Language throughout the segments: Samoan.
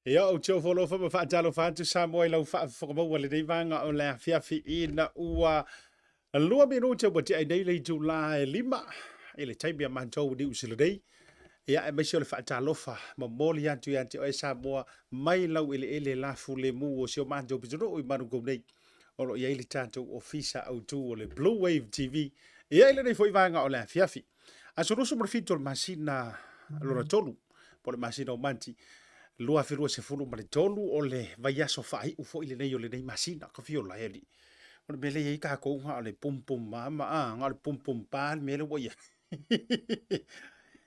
Ia, ou te ofo alofa ma faatalofa atu Samoa i lau faafofoga maua i lenei vaega o le afiafi ina ua 2 minute ua tea ai nei le itula e 5 i le taimi a matou i Niu Sila nei. Ia, aemaise o le faatalofa momoli atu ia te oe Samoa mai lau eleele lafulemu o si o matou pitonuu i Manukau nei. O lo o i ai le tatou ofisa autu o le Blue Wave TV. Ia, i lenei foi vaega o le afiafi. Aso 27 o le masina lona tolu, po o le masina o Mati 2023, o le vaiaso faaiu foi lenei o lenei masina, ka fio la e alii. O le mea lea e i ai tatou na o le pum pum ma ma a, na o le pum pum pa le mea lea ua i ai.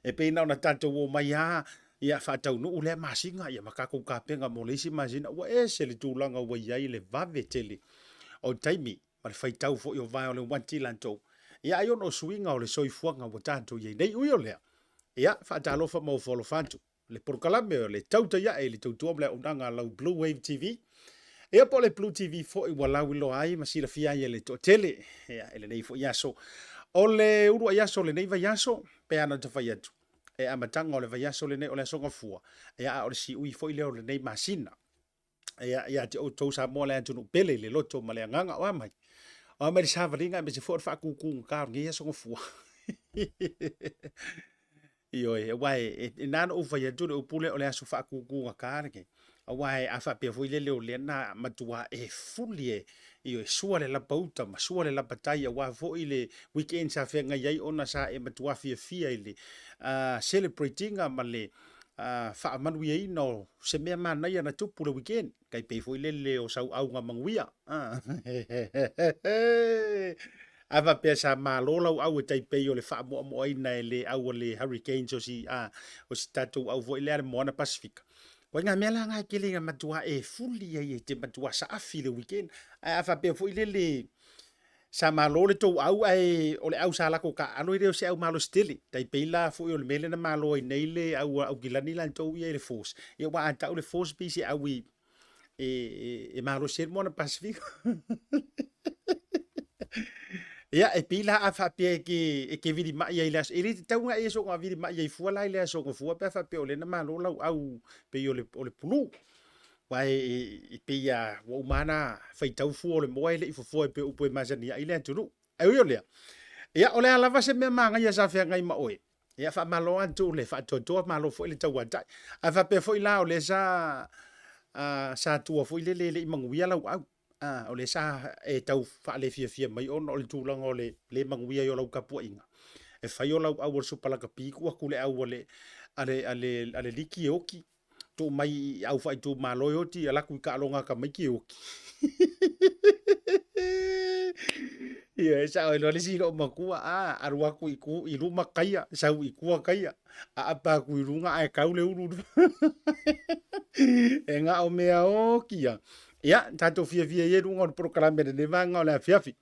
E pei na ona tatou omai lava ia faataunuu lea masina ia ma tatou tapena mo le isi masina, ua ese le tulaga ua i ai le vave tele o taimi ma le faitau foi o vae o le uati latou. Ia ai ona o suiga o le soifuaga ua tatou i ai nei. Ui o lea, ia, faatalofa ma ofo alofa atu le polokalame o le Tautai Ae i le Tautua ma le Auaunaga a lau Blue Wave TV. Ia po o le Blue TV foi ua lauiloa ai ma silafia ai e le toatele ia, i lenei foi aso. O le uluai aso o lenei vaiaso, pe ana ta fai atu, e amataga o le vaiaso lenei o le Aso Gafua, ia a o le siui foi lea o lenei masina. Ia, ia te outou Samoa le atunuu pele i le loto ma le agaga, o a mai? O a mai le savaliga aemaise foi o le faatutugata o lenei aso Gafua. Ioe, aua e, e, na ona ou fai atu le upu lea o le aso faatutugata lenei. Aua e, a faapea foi lele o lea na matua e fuli e, ioe, sua le lapa uta ma sua le lapa tai aua foi le weekend sa feagai ai ona sa e matua fiafia i le celebrate ina ma le faamanuiaina o se mea manaia na tupu le weekend, tai pei foi lele o sau auga manuia. A faapea sa malo lau au e tai pei o le faamoamoaina e le au a le Hurricanes o si, a, o si tatou au foi lea le Moana Pasifika. Ua ngā mea la ngā e tele ina matua e fuli ai e te matua saafi le weekend. Ae a faapea foi lele Sa malo le tou au ae o le au sa lako taaalo e le o se au malosi tele. Tai pei la foi o le mea lea na malo ai nei le au Aukilani latou ia i le force. Ia aua a tau le force pei se au i e, e malosi ai le moana Pasifika. Ia, e pei la a faapea e ke, e ke vilima'i ai i le aso, e le tatau ona e soona vilima'i ai fua la i le aso Gafua pe a faapea o lea na malo lau au pei o le, o le pulu. Aua e pei lava ua uma ona faitau fua o le moa e le i fofoa e pei o upu e masani ai le atunuu. Ae ui o lea, ia o le a lava se mea manaia sa feagai ma oe, ia faamalo atu le faatoatoa, malo foi le tauatai. A faapea foi la o lea sa sa tua foi lele e le i manuia lau au, o lea sa e tau faalefiafia mai ona o le tulaga o le le manuia ai o lau tapuaiga, e fai o lau au o le supalakapi tuu atu le au a le a le a le liki e oti. Tuu mai i au faaitumalo e oti, alu atu i taaloga a tamaiti e oti. Ia, e sao ai loa le isi loomatua, a, alu atu i tu i luma taia, sau i tua taia, aapa atu i luga ae tau le ulu. E na o mea oti ia. Ia, tatou fiafia ia i luga o le polokalame i lenei vaega o le afiafi.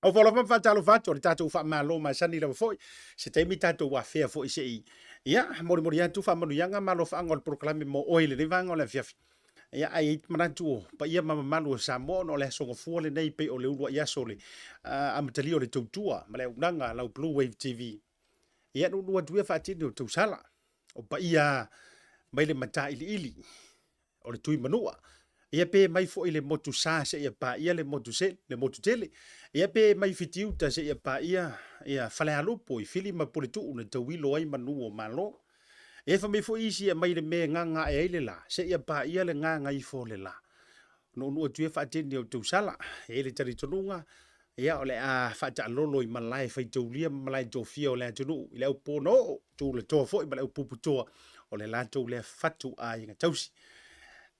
Ofo alofa ma faatalofa atu o le tatou faamalo masani lava foi. Se taimi tatou afea foi se i, ia, molimoli atu faamanuiaga ma alofaaga o le polokalame mo oe i lenei vaega o le afiafi. Ia, ae i ai manatu o paia ma mamalu o Samoa ona o le aso Gafua lenei pei o le uluai aso o le amatalia o le tautua ma le auaunaga a lau Blue Wave TV. Ia, nuunuu atu ia faatini o tausala o paia mai le matailiili o le tui manua. Ia pe mai foi le motu sa seia paia le motu se, le motu tele. Ia pe mai Fitiuta seia paia ia Falealupo i Fili ma Puletuu na tauilo ai manu o Malo. Ia fai mai foi isi e aumai le mea e gaga ae ai le la, seia paia le gagaifo o le la. Nuunuu atu ia faatini o tausala. E i ai le talitonuga, ia o le a faataalolo i malae faitaulia ma malae tofia o le atunuu i le auponaoo, tulatoa foi ma le aupuputoa o le latou lea fatu aiga tausi.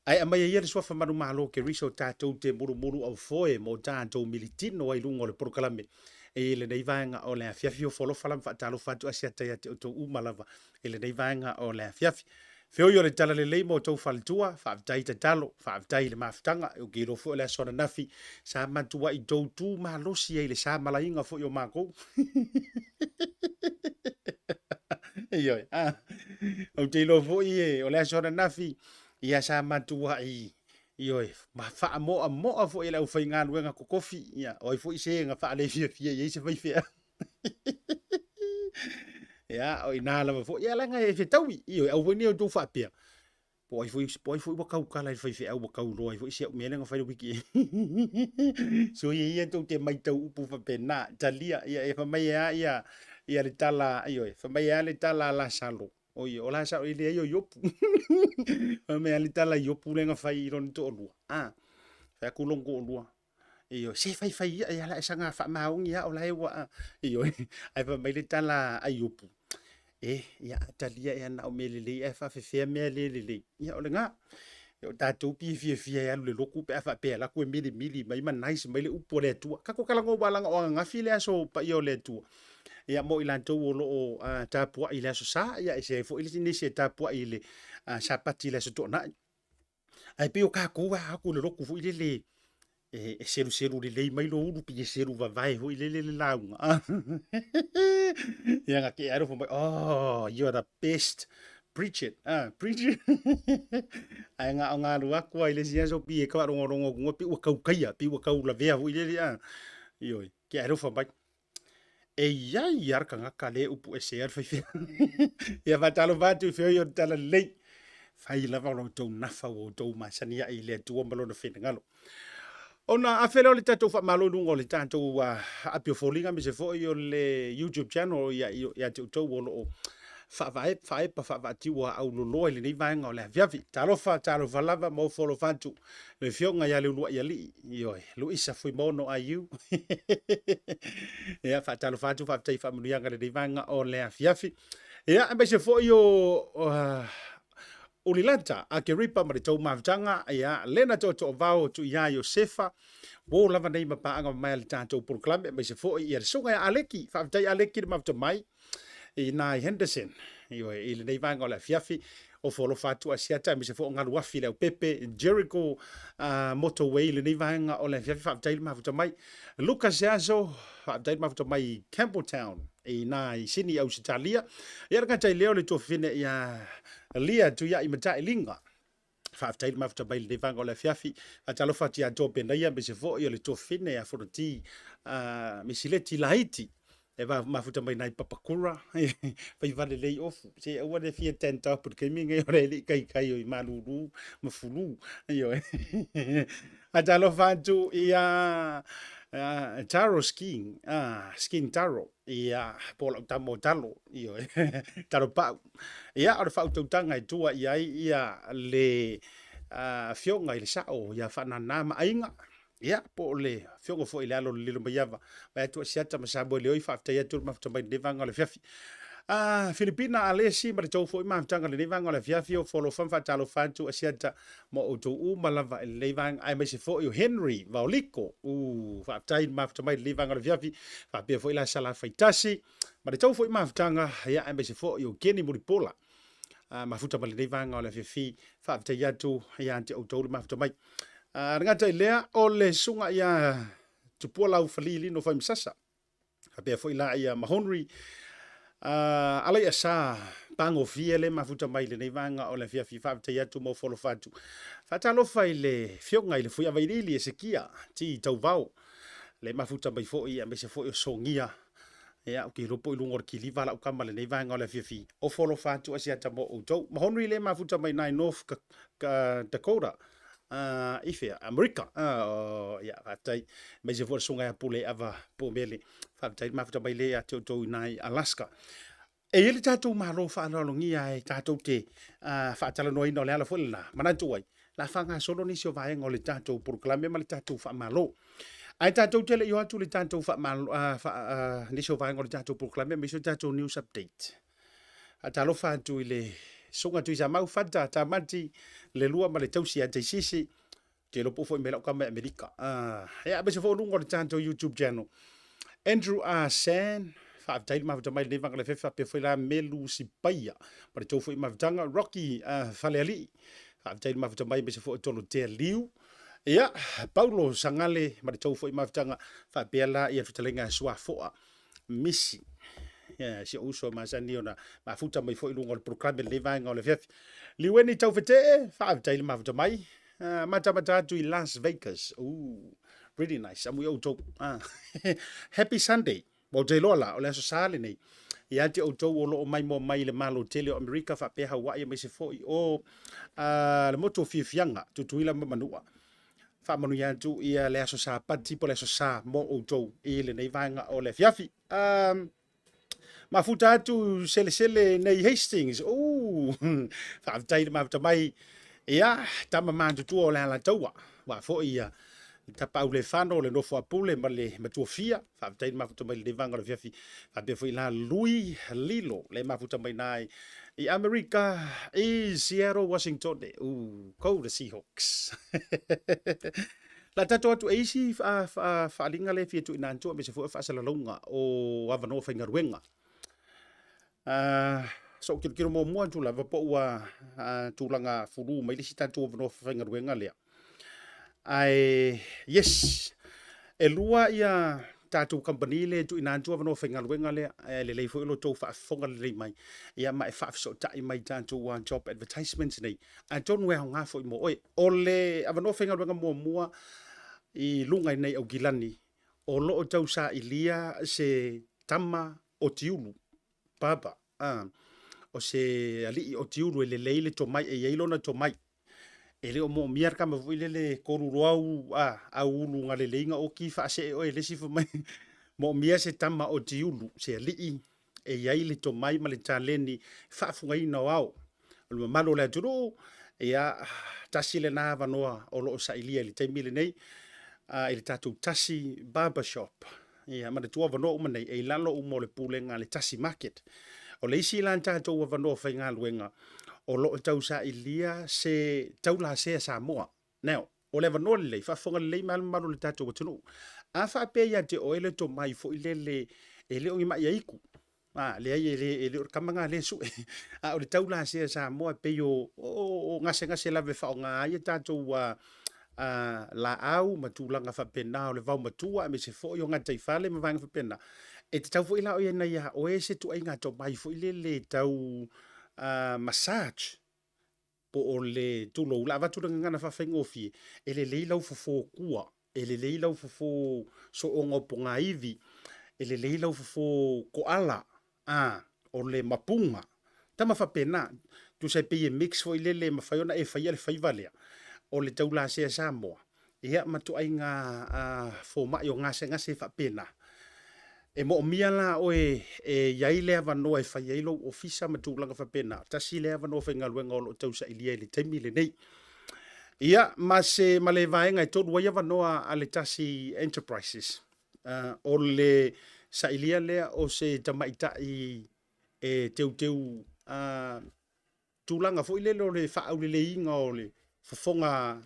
Ae aumai ai ia le suafa manumalo Keriso tatou te mulumulu aufoe mo tatou militino ai luga o le polokalame i lenei vaega o le afiafi. Ofo alofa la ma faatalofa atu Asiata ia te outou uma lava i lenei vaega o le afiafi. Feoi o le talalelei ma outou faletua, faafetai tatalo, faafetai i le mafutaga, ou te iloa foi o le aso ananafi sa matuai tou tu malosi ai i le samalaina foi o matou. Ioe, ah, ou te iloa foi e, o le aso ananafi, ia sa matuai, ioe, ma faamoamoa foi e le aufaigaluega totofi, ia, o ai foi se na faalefiafia i ai se faifeau. Ia, o ina lava foi, ia leaga e fetaui, ioe, aua foi ne i outou faapea. Po ai foi, po ai foi ua tautala i le faifeau ua tauloa ai foi si au mea lea na fai le wiki. Soia ia tou te maitau upu faapena, talia, ia e fai mai e a ia, ia le tala, ioe, fai mai e a le tala a Lasalo. Oi, o Lasalo e leai o Iopu. Fai mai a le tala a Iopu lea na fai i lona toalua. Ah, fai atu lona toalua. Ioe, se faifai ia, ia la e saga faamaoni lava o la e ua, ioe, ae fai mai le tala a Iopu, e, ia a talia ea na o mea lelei ae faafefea mea le lelei. Ia o lena, o tatou pei e fiafia e alu i le lotu pe a faapea e alu atu e milimili mai ma nice mai le upu a le Atua. Tatou talanoa aua leaga o ananafi le aso paia o le Atua. Ia mo i latou o lo o tapuai i le aso Sa, ia e ese ai foi nisi e tapuai i le Sapati i le aso Toonai. Ae pei o tatou a atu i le lotu foi lele e seluselu lelei mai lou ulu pei e selu vavae foi lele le lauga. Ia na tea alofa mai, oh, you are the best preacher. Ah, preacher. Ae na o alu atu ai le isi aso pei e faalogologo atu pei ua tau taia, pei ua tau lavea foi lele ah. Ioe, tea alofa mai. E i ai lava le tagata lea e upu ese ai le faifeau. Ia faatalofa atu i feoi o le Talalelei. Fai lava lo outou nafa ua outou masani ai i le Atua ma lona finagalo. Ona afe lea o le tatou faamalo i luga o le tatou api o foliga aemaise foi o le YouTube channel ia, ia te outou o lo o faavae, faaepa faavaatiu auloloa i lenei vaega o le afiafi. Talofa, talofa lava ma ofo alofa atu le afioga ia Leuluai Alii, ioe, Luisa Fuimaono IU. Ia, faatalofa atu, faafetai i faamanuiaga i lenei vaega o le afiafi. Ia, aemaise foi o Ulilata, Akeripa ma le tou mafutaga, ia, Lena Tootooavao, Tuiā Iosefa, ua lava nei ma paaga mamae a le tatou polokalame, aemaise foi ia le susuga ia Aleki. Faafetai Aleki le mafuta mai i nai Henderson, ioe, i lenei vaega o le afiafi. Ofo alofa atu Asiata, aemaise foi o Galuafi Leaupepe, Jericho Motorway i lenei vaega o le afiafi. Faafetai le mafuta mai. Lucas Seaso, faafetai le mafuta mai i Campbelltown, i nai Sini, Ausetalia. Ia le gata i lea o le tuafafine ia Lia Tuiai Matailiga. Faafetai le mafuta mai i lenei vaega o le afiafi. Faatalofa atu ia Toa Penaia, aemaise foi o le tuafafine ia Fonoti Misileti Laiti. E mafuta mai nai Papakura, faiva lelei ofu. Se aua le fia tent up i le taimi lenei o le le i taitai o i malulu ma fulu. Ioe. Faatalofa atu ia Taro Skiing, Skiing Taro, ia po o lau tama o Talo, ioe, Talo Pau. Ia, o le faautautaga e tua i ai ia le afioga i le sao ia Faanana ma Aiga, ia, po o le afioga foi i le alo o le Lilomaiava, vaeatu Asiata ma Samoa Leoi, faafetai atu le mafuta mai lenei vaega o le afiafi. Filipina Alesi ma le tou foi mafutaga i lenei vaega o le afiafi, o Folofa ma faatalofa atu Asiata ma outou uma lava i lenei vaega, aemaise foi o Henry Vaoliko, faafetai le mafuta mai i lenei vaega o le afiafi, faapea foi la Salafaitasi, ma le tou foi mafutaga, ia, aemaise foi o Kenny Mulipola, mafuta mai lenei vaega o le afiafi, faafetai atu ia te outou le mafuta mai. Le gata i lea, o le susuga ia Tupua Laufali Lino Faimasasa, faapea foi la ia Mahonri, Alaiasa Pagofie le mafuta mai lenei vaega o le afiafi, faafetai atu ma ofo alofa atu. Faatalofa i le afioga i le Fuiavailiili Esekia T. Tauvao, le mafuta mai foi aemaise foi o Sogia. Ia, ou te iloa po i luga o le kiliva lau tama lenei vaega o le afiafi. Ofo alofa atu Asiata mo outou. Mahonri le mafuta mai nai North Dakota. I fea? Amerika. Ia, faafetai. Aemaise foi o le susuga ia Pule Ava Poumele. Faafetai le mafuta mai le ia te outou i nai Alaska. E i ai le tatou Malo faaaloalogia e tatou te faatalanoaina o le ala foi lena, manatu ai, la faagasolo nisi o vaega o le tatou polokalame ma le tatou faamalo. Ae tatou te le i o atu le tatou faamalo, nisi o vaega o le tatou polokalame aemaise o le tatou news update. Faatalofa atu i le Susuga Tuisamau Fata Tamati, le lua ma le tausi ia Taisisi, te iloa po o foi mai lau tama i Amerika. Ia, aemaise foi o luga o le tatou YouTube channel. Andrew R. San, faafetai le mafuta mai lenei vaega le fefe, faapea foi la Melu Sipaia, ma le tou foi mafutaga, Rocky Falealii, faafetai le mafuta mai, aemaise foi o Tolotea Liu. Ia, Paulo Sangale, ma le tou foi mafutaga, faapea la ia fetalaiga Suafoa Misi. Yeah, si ou uso masani ona mafuta mai foi i luga o le polokalame lenei vaega o le afiafi. Liueni Taufetee, faafetai le mafuta mai. Matamata atu i Las Vegas. Ooh, really nice. Amu i outou. Happy Sunday. Ua ou te iloa la, o le aso Sa lenei. Ia te outou o lo o maimoa mai i le Malo tele o Amerika faapea Hawaii aemaise foi o le motu o Fiafiaga, Tutuila ma Manua. Faamanuia atu ia le aso Sapati po o le aso Sa mo outou i lenei vaega o le afiafi. Mafuta atu selesele nei Hastings. Faafetai le mafuta mai. Ia, tama matutua o le Alataua. Ua foi ia Tapaau le Fano, le nofo a Pule ma le Matuafia. Faafetai le mafuta mai lenei vaega o le afiafi. Faapea foi la Lui Lilo, le mafuta mai na i Amerika, i Seattle, Washington. Go the Seahawks. La tatou atu e isi faaaliga lea e fia tuuina atu aemaise foi o faasalalauga o avanoa faigaluega. Sa ou tilotilo muamua atu lava po ua tulaga fulu mai le isi tatou avanoa faigaluega lea. Ae, yes, e lua ia tatou kamupani lea e tuuina atu avanoa faigaluega lea. E lelei foi lo outou faafofoga lelei mai, ia ma e faafesootai mai tatou job advertisements nei, atonu e aoga foi mo oe. O le avanoa faigaluega muamua i luga i nei Aukilani, o lo o tausailia se tama o Tiulu, Papa, o se alii o Tiulu e lelei le tomai, e i ai lona tomai. E le o moomia le tama foi lele kolu loa au, au ulu galelei na oki faasee oe e le isi fai mai. Moomia se tama o Tiulu, se alii e i ai le tomai ma le taleni faafugaina o ao o le mamalu o le atunuu. Ia, tasi lena avanoa o lo o sailia i le taimi lenei i le tatou Tasi Barber Shop. Ia, manatua avanoa uma nei e i lalo uma o le pulega a le Tasi Market. O le isi la tatou avanoa faigaluega o lo o tausailia se taulasea Samoa. Now, o le avanoa lelei, faafofoga lelei mai le mamalu o le tatou atunuu. A faapea ia te oe le tomai foi lele e le o ni mai aiku, leai e le o le tama na lea e sue, a o le taulasea Samoa e pei o gasegase lava e faaaoga ai a tatou laau ma tulaga faapena o le vaomatua aemaise foi o gataifale ma vaega faapena. E tatau foi la ona ia oe se ituaiga tomai foi lele tau massage po o le tulou, o le a avatu le gagana faafaigofie, e lelei lau fofo kua, e lelei lau fofo sooga o pogaivi, e lelei lau fofo koala, o le mapuga, tama faapena. Tusa e pei e mix foi lele e mafai ona e faia le faiva lea, o le taulasea Samoa, ia ma ituaiga fomai o gasegase faapena. E moomia la oe e i ai le avanoa e fai ai lou ofisa ma tulaga faapena. Tasi lea avanoa faigaluega o lo o tausailia i le taimi lenei. Ia, ma se ma le vaega e tolu ai avanoa a le Tasi Enterprises, o le sailia lea o se tamaitai e teuteu tulaga foi lele o le faaauleleiina o le fofoga,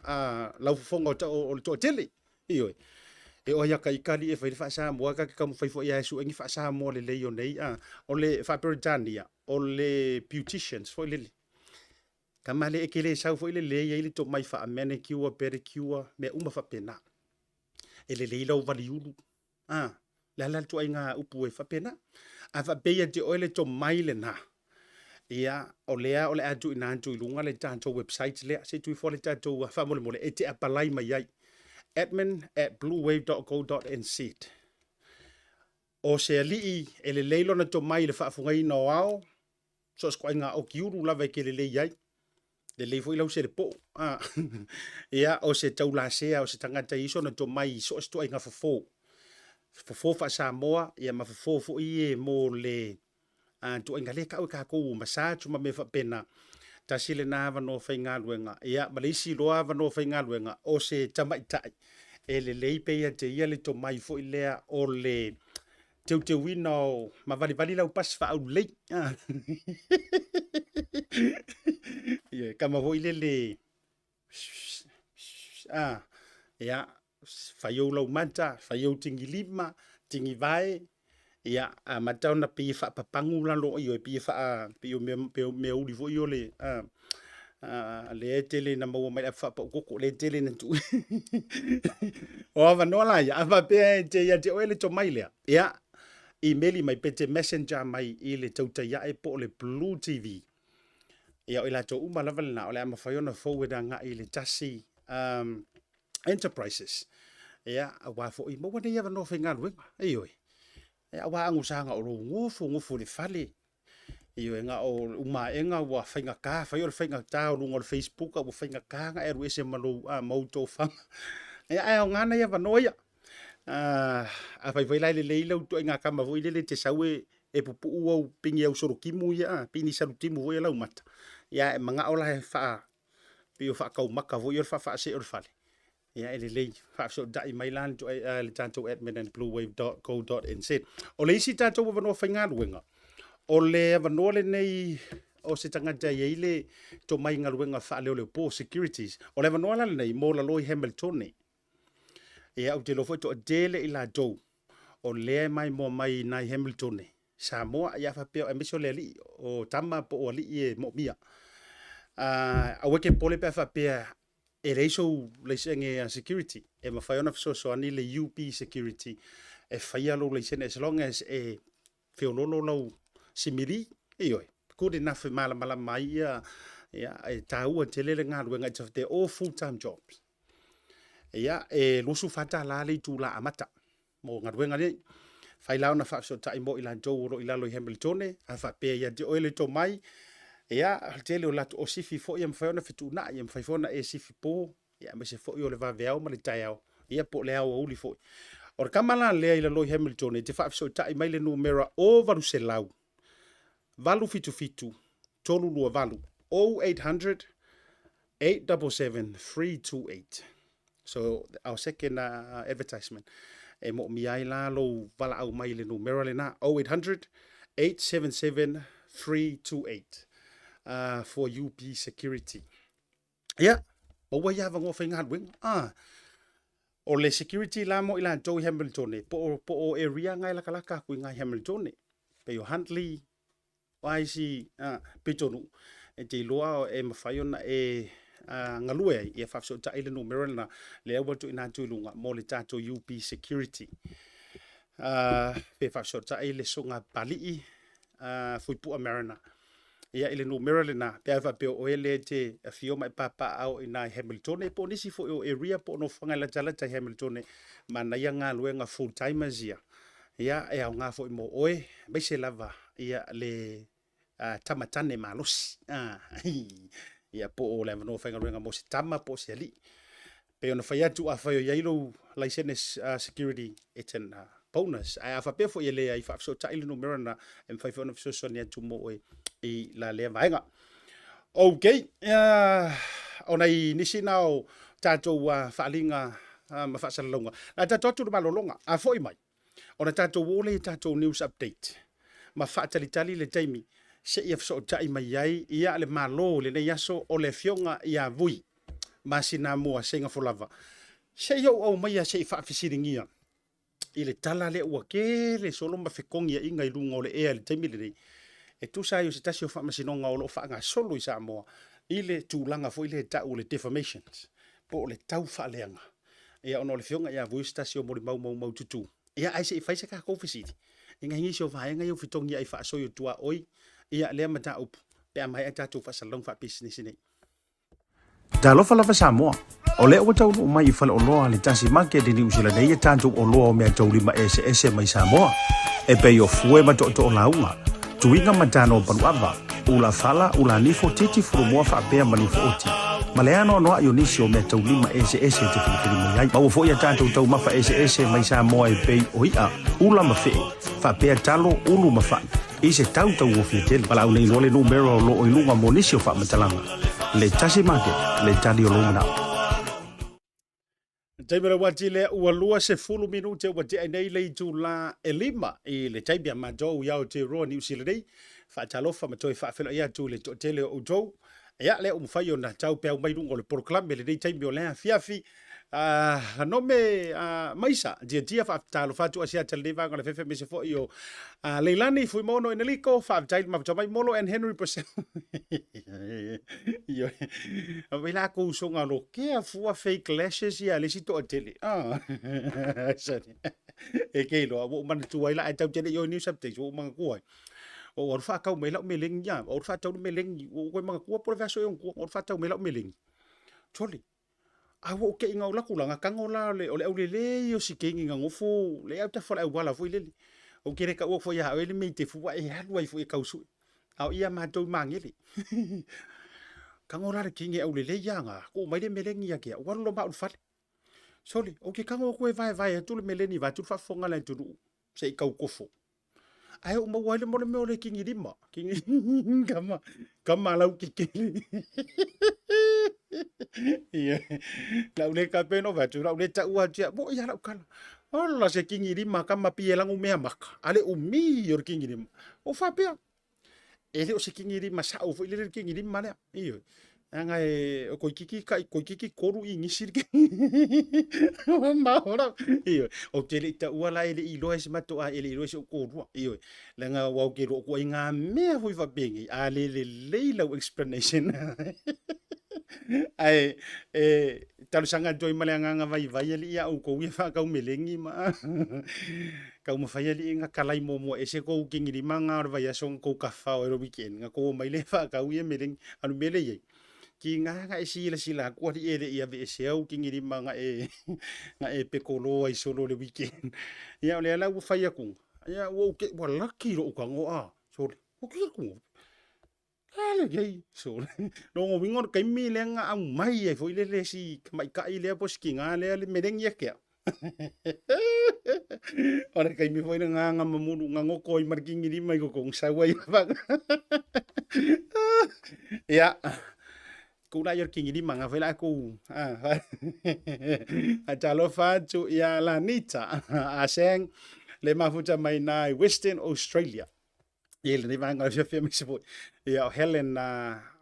lau fofoga o le toatele. Ioe. E oo lava ia ita alii e fai le faa-Samoa, ta te taumafai foi lava e sue ni faa-Samoa lelei o nei, o le faa-Peretania, o le beauticians foi lele. Tama lea e te le sau foi lele e i ai le tomai faa-manicure, pedicure, mea uma faapena. E lelei lau valiulu, le a la le ituaiga upu e faapena. A faapea ia te oe le tomai lena, ia, o lea o le a tuuina atu i luga le tatou website lea, se i tuu ifo le tatou faamolemole e te apalai mai ai, admin@bluewave.co.nz. O se alii e lelei lona tomai i le faafugaina o ao, so o se ituaiga okiulu lava e te lelei ai, lelei foi lau selepoo. Ia, o se taulasea, o se tagata e i ai sona tomai i so o se ituaiga fofo. Fofo faa-Samoa, ia ma fofo foi e mo le ituaiga lea e tau e tatou o massage ma mea faapena. Tasi lena avanoa faigaluega. Ia, ma le isi loa avanoa faigaluega, o se tamaitai e lelei pe ia te ia le tomai foi lea o le teuteuina o ma valivali lau pasi faaaulelei. Ia, tama foi lele, ia, fai ou laumata, fai ou tigilima, tigivae, ia, amata ona pei e faapapagu lalo, ioe, pei e faa, pei o mea uli foi o le, lea e tele ina maua mai le faapaukoko, lea e tele ina tuu. O avanoa la ia, a faapea e te ia te oe le tomai lea, ia, imeli mai pe te messenger mai i le tautai ae po o le Blue TV. Ia, o i latou uma lava lena, o le a mafai ona forward agai i le Tasi Enterprises. Ia, aua foi, maua nei avanoa faigaluega. Ioe. Aua a agosaga o lou gofogofo i le fale, ioe, na o le umaega ua faigata, fai o le faigata o luga o le Facebook ua faigata ona e alu ese ma lou, ma ou tofaga. Ia, ae aoga nai avanoa ia. Afai foi la e lelei lau ituaiga tama foi lele e te sau e pupuu au pini au solotimu ia, pini salutimu foi ia laumata, ia a e manao la e faa, pei o faataumata foi ia o le faafaasee o le fale, ia e lelei. Faafesootai mai la le tatou admin at bluewave.co.nz. O le isi tatou avanoa faigaluega, o le avanoa lenei o se tagata e i ai le tomai i galuega faaleoleo po o securities. O le avanoa la lenei mo lalo i Hamiltone. Ia, ou te iloa foi e toatele i latou o lea e maimoa mai i ina i Hamiltone, Samoa, ia faapea aemaise o le alii, o tama po o alii e moomia. Aua e te popole pe a faapea e leai sou laisene security, e mafai ona fesoasoani le UB Security e faia lou laisene as long as e feololo lau simili, ioe, good enough e malamalama ai ia, ia e taua tele le galuega, it's a, they're all full time jobs. Ia, e $24 le itula amata mo galuega nei. Fai la ona faafesootai mo i latou o lo o i lalo i Hamiltone, a faapea ia te oe le tomai, ia, o le tele o latou, o sifi foi e mafai ona fetuunai, e mafai foi ona e sifi po, ia, aemaise foi o le vaveao ma le taeao, ia po o le aoauli foi. O le tama la lea i lalo i Hamiltone, e te faafesootai mai le numera 0800 877 328, 0800 877 328. So, our second advertisement. E moomia ai la lou valaau mai i le numera lena, 0800 877 328 for UB Security. Ia, maua ia avanoa faigaluega. Ah, o le security la mo i latou i Hamiltone, po o area nga e latalata atu i nga i Hamiltone. Pei o Huntly, o a isi pitonuu, e te iloa e mafai ona e galue ai, ia faafesootai le numera lena, lea ua tuuina atu i luga mo le tatou UB Security. Pe faafesootai le susuga Papalii Fuipua Mariner. Ia i le numera lena, pe a faapea o oe lea e te afio ma e papaaao i ina i Hamiltone, po o nisi foi o area po o nofoaga e latalata i Hamiltone, manaia galuega full timers ia, ia e aoga foi mo oe, aemaise lava ia le tama tane malosi. Ia po o le avanoa faigaluega mo se tama po o se alii. Pei ona fai atu, afai o i ai lou laisene security, it's an bonus. Ae a faapea foi e leai, faafesootai le numera lena e mafai foi ona fesoasoani atu mo oe i la lea vaega. Ok, o nai nisi na o tatou faaaliga ma faasalalauga. La tatou atu le malologa, a foi mai, ona tatou o lea i tatou news update ma faatalitali le taimi seia fesootai mai ai ia le Malo i lenei aso o le Afioga ia Vui Masinamua Seigafolava. Seia ou aumaia se i faafesiligia i le tala lea ua tele solo ma fetogiaiga i luga o le ea i le taimi lenei, e tusa ai o se tasi o faamasinoga o lo o faagasolo i Samoa i le tulaga foi lea e tau o le defamations po o le taufaaleaga. Ia ona o le Afioga ia Vui o se tasi o molimau maumaututu. Ia ae se i fai se tatou fesili i nai nisi o vaega ia ua fetogiai faasoi o tuaoi ia lea mataupu pe a maea tatou faasalalauga faapisinisi nei. Talofa lava Samoa. O lea ua taunuu mai i faleoloa a le Tasi Market i Niu Sila nei e tatou oloa o meataulima eseese mai Samoa, e pei o fue ma tootoo lauga, tuiga ma tano paluava, ula fala, ula nifo, titi fulumoa faapea ma nifo oti, ma le anoanoai o nisi o meataulima eseese e te filifili mai ai. Maua foi a tatou taumafa eseese mai Samoa e pei o i'a, ula ma fe'e, faapea talo, ulu ma fa'i, i se tau tauofie tele. Valaau nei loa le numera o lo o i luga mo nisi o faamatalaga. Le Tasi Market, le tali o lou manao. Taimi o le uati lea ua 20 minute ua tea nei le itula e 5 i le taimi a matou i Aotearoa Niu Sila nei. Faatalofa ma toe faafeiloai atu i le toatele o outou. Ia, lea ua mafai ona tau peau mai luga o le polokalame lenei taimi o le afiafi. Nome Maisa, Tiatia, faatalofa atu Asiata lenei vaega o le fefe aemaise foi o Leilani Fuimono Eneliko, faafetai le mafuta mai Molo and Henry Purcell. Ioe. Vai la kou usoga lo kea fua fake lashes ia le isi toatele. Ah. E ke iloa, ua ou manatua ai la, ae tatou te le i o i news updates, ua ou manatua ai. Ua ou alu faatau mai lau melegi ia, ua ou alu faatau le melegi, ua ou toe manatua po o le vaiaso ea ona tua, ua ou alu faatau mai lau melegi. Sole, a ua ou te i na ou alu atu la, na tago la o le aulelei o si teine na nofo, le autafa o le auala foi lele. Ou te le taua foi ia oe le mea i te fua e alu ai foi e tau sue. A o ia matou i Magele. Tago la le kini e aulelei ia ga, tuu mai le meleni ia te au, ua alu loa ma au i le fale. Sole, ou te tago atu e vaevae atu le meleni vaeatu le faafofoga a le atunuu se i tau tofo. Ae ou maua ai le mea o le kigilima. Kama, kama lautetele. Ia, lau le tape no fai atu, lau le taua atu ia, mo'i lava lau tala. Ola se kigilima kama pei e lanumea maka, a le umi o le kigilima. Ou faapea, e le o se kigilima sao foi lele le kigilima lea. Ioe. Leaga e o toeitiiti tai toeitiiti 3 inisi le ma ioe. Ou te le i taua la e le i iloa e si matou e le i iloa e si ou toalua. Ioe. Leaga aua ou te iloa ituaiga mea foi faapenei, a le lelei lau explanation ae e talosaga atu ai ma le agaga vaivai alii a outou ia faatau meleni ma taumafai alii na talai muamua ese tou kigilima na o le vaiaso na tou tafafao ai i le weekend na tou omai lea faatau ia meleni. A o le mea lea e i ai, tiga na e silasila atu alii e le i aveesea ou kigilima na e na e pekolo ai solo i le weekend. Ia o lea la ua fai atu, ia ua ou te ua laki lou tago a, sole, ua atu, Alelei, sole. Lona uiga o le taimi lea na aumai ai foi lele e si tamaitai lea po o si tina lea le meleni ia te au. O le taimi foi lena na mamulu, na goto ai ma le kigilima i totonu, sau ai lava. Ia, tulai o le kigilima na foi la kou. Faatalofa atu ia Lanita Aseng, le mafuta mai na i Western Australia. I lenei vaega o le afiafi aemaise foi ia o Helen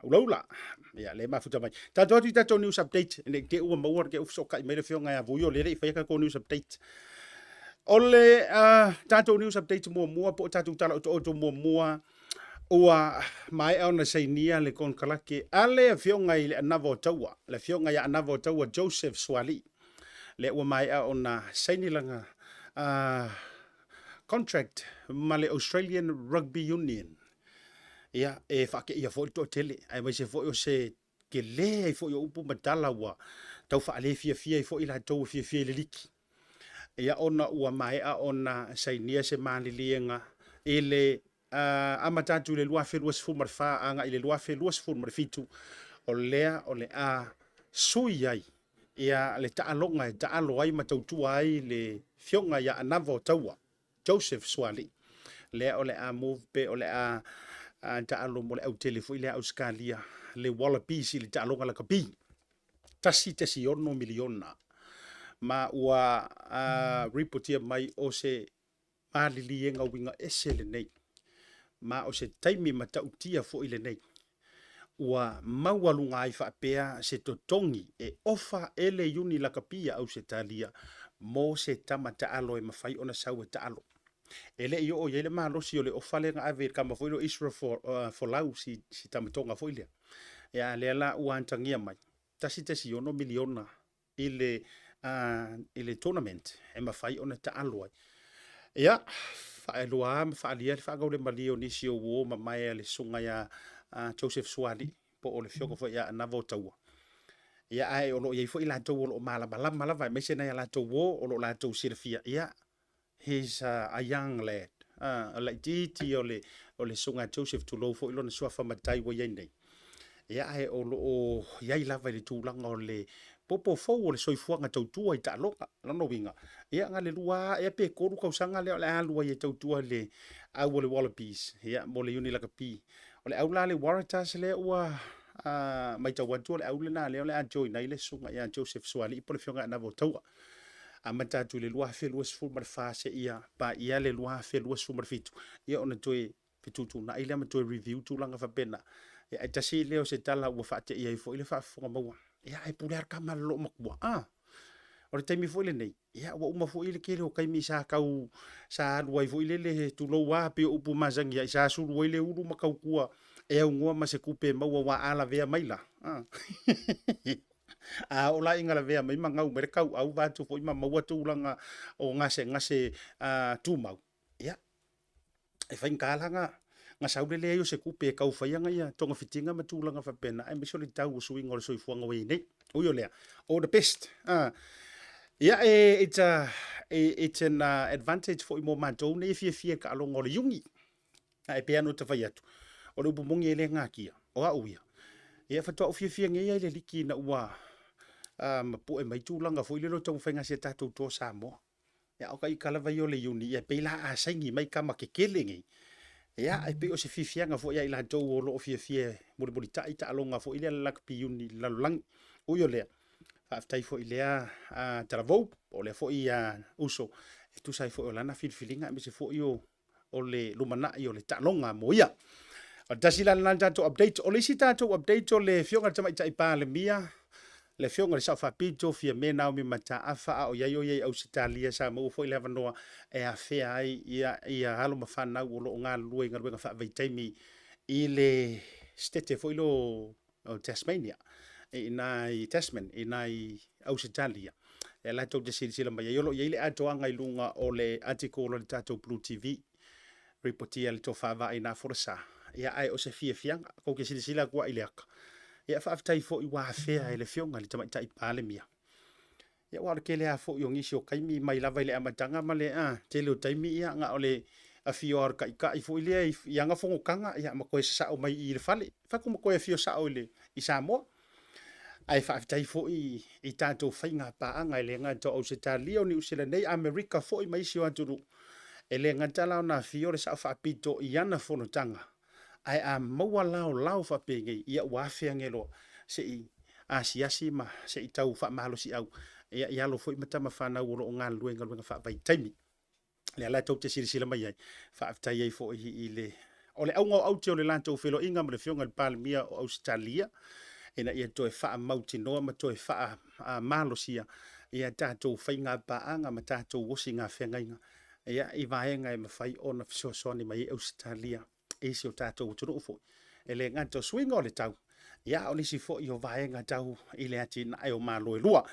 Ulaula ia le mafuta mai. Tatou atu i tatou news update ne i te i ua maua te fesootai mai le afioga ia Vui o lea e le i faia tatou news update. O le tatou news update muamua po o tatou tala otooto muamua ua maea ona sainia le konekarate a le afioga i le Anava o Taua, le afioga ia Anava o Taua Joseph Sualii, lea ua maea ona saini lana contract ma le Australian Rugby Union. Ia, e faateia foi le toatele, aemaise foi o se tele ai foi o upu ma tala ua tau faalefiafia ai foi i latou e fiafia i le liki. Ia, ona ua maea ona sainia se maliliega i le amata atu i le 2024 agai i le 2027, o lea o le a sui ai ia le taaloga e taalo ai ma tautua ai le Afioga ia Anava o Taua, Joseph Sualii, lea o le a move pe o le a taalo mo le autele foi lea Ausetalia, le Wallabies i le taaloga lakapi. 1.6 miliona. Ma ua ripotia mai o se maliliega uiga ese lenei, ma o se taimi matautia foi lenei ua maualuga ai faapea se totogi e ofa e le Iuni Lakapi a Ausetalia mo se tama taalo e mafai ona sau e taalo. E le i oo i ai le malosi o le ofa lea na ave i le tama foi lea o Israel Folau, si tamatoga foi lea. Ia, a lea la ua atagia mai, 1.6 miliona i le, i le tournament e mafai ona taalo ai. Ia, faailoa ma faaalia le faagaulemalie o nisi o uo mamae a le susuga ia Joseph Sualii, po o le afioga foi ia Anava o Taua. Ia, ae o lo o i ai foi latou o lo o malamalama lava, aemaise nai a latou uo o lo o latou silafia, ia, He's a young lad. O le laitiiti o le, o le Susuga Joseph, tulou foi lona suafa matai ua i ai nei. Ia, ae o lo o i ai lava i le tulaga o le popo fou o le soifuaga tautua i taaloga. Lona uiga, ia, na le 2 ea pe 3 tausaga lea o le a alu ai e tautua i le au o le Wallabies, ia, mo le Iuni Lakapi. O le au la le Waratahs lea ua matau atu o le au lena lea o le a join ai le Susuga ia Joseph Sualii po o le Afioga ia Navo Taua. Amata atu i le 2024 seia paia le 2027, ia ona toe fetuutuunai lea ma toe review tulaga faapena. Ia, ae tasi lea o se tala ua faateia ai foi le faafofoga maua. Ia, ae pule lava le tama i le loomatua. A, o le taimi foi lenei, ia, ua uma foi le tele o taimi sa tau, sa alu ai foi lele, tulou lava pei o upu masani ai, sa sulu ai le ulu ma tautua e aunoa ma se tupe e maua aua a lavea mai la. A. A oo la ina lavea mai ma gau mai le tauau vaeatu foi ma maua tulaga o gasegase tumau, ia, e faigata la na sau le leai o se tupe e tau faia ia togafitiga ma tulaga faapena, aemaise o le tau o suiga o le soifuaga ua i ai nei. Ui o lea, all the best. Ia, e, it's, a, it's an advantage foi mo matou nei e fiafia i taaloga o le Iuni. Ae pei lava ona ou fai atu, o le upu moni e le natia, o au ia, ia faatoa ou fiafia nei lava i le liki ina ua mapue mai tulaga foi lele o taumafaiga a si a tatou Toa Samoa. Ia a o ita lava ia o le Iuni, ia e pei la a saini mai tama tetele nei, ia e pei o se fiafiaga foi ia i latou o lo o fiafia e mulimulitai taaloga foi lea a le lakapi iuni i le lalolagi. Ui o lea, faafetai foi i lea talavou, po o lea foi uso e tusa ai foi o lana filifiliga aemaise foi o le lumanai o le taaloga mo ia. O le tasi la lena tatou update. O le isi tatou update o le Afioga i le Tamaitai Palemia, le Afioga i le Sao Faapito Fiame Naomi Mataafa, a o i ai o ia i Ausetalia, sa maua foi le avanoa e afea ai ia alo ma fanau o lo o galulue i galuega faavaitaimi i le Setete foi lea o Tasmania, i ina i Tasman, i ina i Ausetalia, e latou te silasila mai ai. O lo o i ai le atoaga i luga o le article a le tatou Blue TV, ripotia e le Tofa Vaaina Folasa. Ia, ae o se fiafiaga, tou te silasila atu i le ata. Ia, faafetai foi ua afea e le Afioga i le Tamaitai Palemia. Ia, aua o le tele lava foi o nisi o taimi mai lava i le amataga ma le tele o taimi, ia, na o le afio lava o le taitai foi lea i ana fonotaga, ia, ma toe sasao mai i le fale, fatu ma toe afio sao i Samoa. Ae faafetai foi i tatou faiga paaga, e le gata o Ausetalia, o Niu Sila nei, Amerika foi ma isi o atunuu. E le gata la ona afio le Sao Faapito i ana fonotaga, ae a maua laolao faapenei, ia ua afe ane loa se i asiasi ma se i tau faamalosiau ia, i alo foi ma tama fanau o lo o galulue i galuega faavaitaimi. Lea la tou te silasila mai ai, faafetai ai foi i le... O le auga o aute o le latou feiloaiga ma le Afioga i le Palemia o Ausetalia, ina ia toe faamautinoa ma toe faamalosia ia tatou faiga paaga ma tatou osiga feagaiga, ia, i vaega e mafai ona fesoasoani mai ai Ausetalia i si o tatou atunuu foi. E le gata o suiga o le tau, ia, a o nisi foi o vaega tau i le atinae o Malo e lua.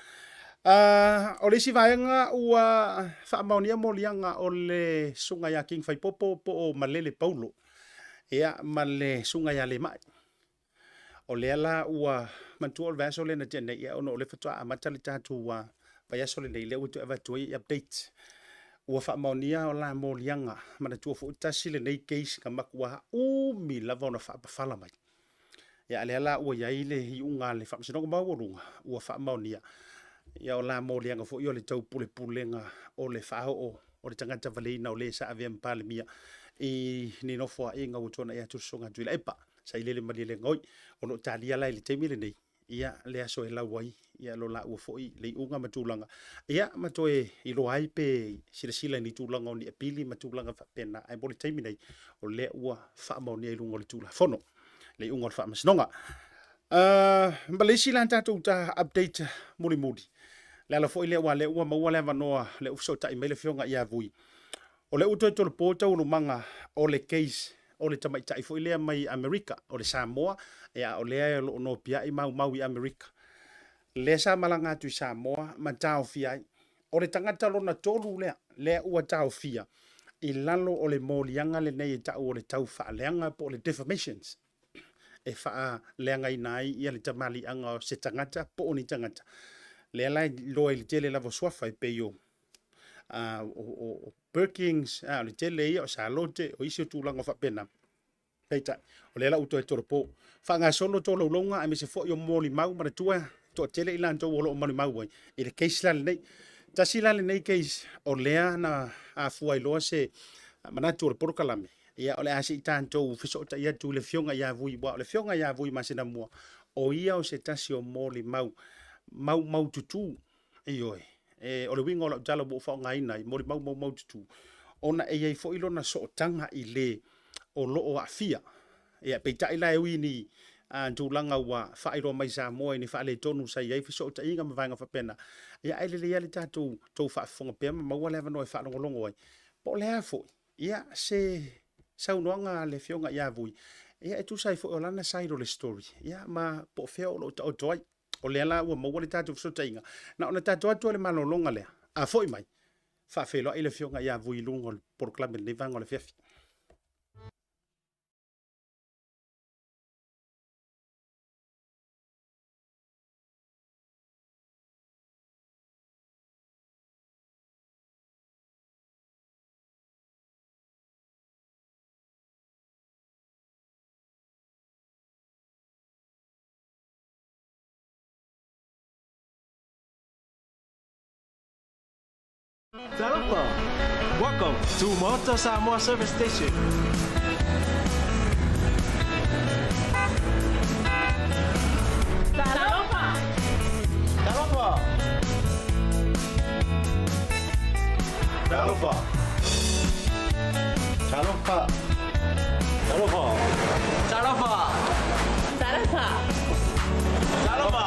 O le isi vaega ua faamaonia moliaga o le susuga ia King Faipopo po o Malele Paulo, ia, ma le susuga ia Lemai. O lea la ua manatua o le vaiaso lea na tea nei, ia, ona o lea faatoa amata le tatou vaiaso lenei, lea ua toe avatu ai update. Ua faamaonia la moliaga, manatua foi tasi lenei case na matua umi lava ona faapafala mai. Ia, a lea la ua i ai le iuga a le Faamasinoga Maualuga ua faamaonia, ia, o la moliaga foi o le taupulepulega o le faaoo o le tagata valeina o le sa avea ma Palemia i ni nofoaiga ua tuanai atu le Susuga Tuilaepa Sailele Malielegaoi. O lo o talia la i le taimi lenei, ia, le aso e lau ai, ia, lo laua foi le iuga ma tulaga, ia, ma toe iloa ai pe silasila i ni tulaga o ni apili ma tulaga faapena. Ae mo le taimi nei, o lea ua faamaonia i luga o le Tulafono le iuga o le Faamasinoga. Ma le isi la tatou ta update mulimuli, le ala foi lea ua lea ua maua le avanoa, lea ua fesootai mai le Afioga ia Vui, o lea ua toe tolopo taualumaga o le case o le tamaitai foi lea mai Amerika, o le Samoa, ia, o lea o lo o nopiai maumau i Amerika, lea sa malaga atu i Samoa ma taofia ai. O le tagata lona tolu lea, lea ua taofia i lalo o le moliaga lenei e tau o le taufaaleaga po o le defamations, e faaleagaina ai ia le tamaliiaga o se tagata po o ni tagata. Lea la e iloa i le tele lava o suafa e pei o Perkins, o le tele ia o Salote, o isi o tulaga faapena. Peitai, o lea la ua toe tolopo. Faagasolo tolaulauga aemaise foi o molimau, manatua toatele i latou o lo o molimau ai i le case la lenei. Tasi la lenei case o lea na afua ai loa se manatu o le polokalame, ia, o le a se i tatou fesootai atu i le Afioga ia Vui, aua o le Afioga ia Vui Masinamua, o ia o se tasi o molimau maumaututu. Ioe, o le uiga o lau tala ua ou faaaogaina ai, molimau maumaututu, ona e i ai foi lona sootaga i le o lo o aafia. Ia, peitai la e ui i ni tulaga ua faailoa mai Samoa i ni faaletonu sa i ai fesootaiga ma vaega faapena, ia, ae lelei lava le tatou tou faafofoga pea ma maua le avanoa e faalogologo ai, po o le a foi, ia, se saunoaga a le Afioga ia Vui, ia, e tusa ai foi o lana side o le story, ia, ma po o fea o lo o taoto ai. O lea la ua maua le tatou fesootaiga, na ona tatou atu o le malologa lea, a foi mai, faafeiloai le Afioga ia Vui i luga o le polokalame i lenei vaega o le afiafi. Talofa! Welcome to Maota Samoa Service Station. Talofa! Talofa! Talofa! Talofa! Talofa! Talofa! Talofa! Talofa!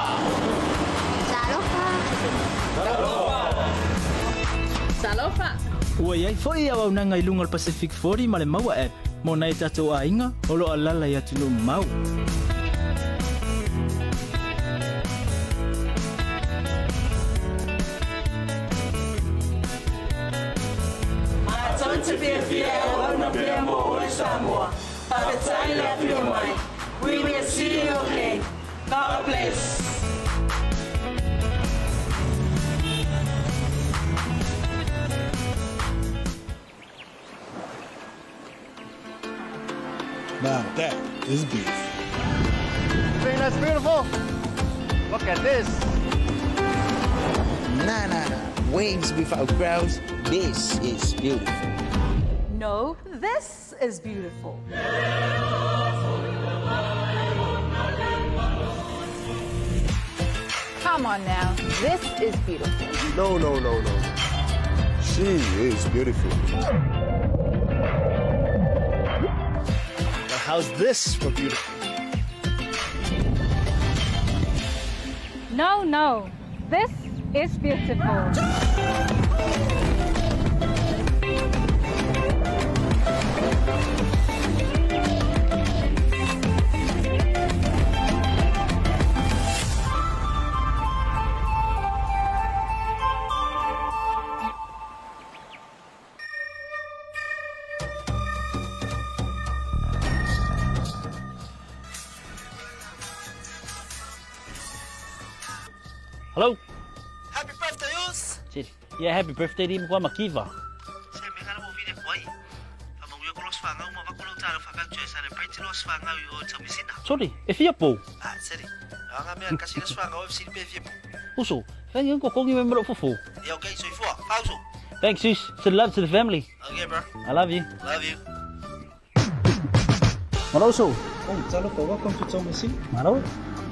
Talofa! Talofa! Ua i ai foi auaunaga i luga o le Pacific 40 ma le Maua App mo nai o tatou aiga o lo o alaala i atunuu mamao. Matou te fiafia e auauna pea mo oe Samoa. Faafetai le afio mai. We will see you again. God bless. Now that is beautiful. Think that's beautiful? Look at this. Nah, nah, nah. Waves without crowds. This is beautiful. No, this is beautiful. Come on now, this is beautiful. No, no, no, no. She is beautiful. Now how's this for beautiful? No, no, this is beautiful. Hello. Happy birthday, us! Siri. Yeah, happy birthday di mkwa makiva. Se me kana mo vile kwai. Fa mangu ko los fanga uma va ko lo talo fa ka celebrate los fanga o tamisina. Sorry, e fia pou. Ah, seri. Anga mea kasi los fanga o FC pe fia pou. Uso, thank you ko kongi me mro fufu. Yeah, okay, so ifua. Pauso. Thanks, sis. Send love to the family. Okay, bro. I love you. Love you. Malo uso. Oh, talofa, welcome to Tomasina. Malo.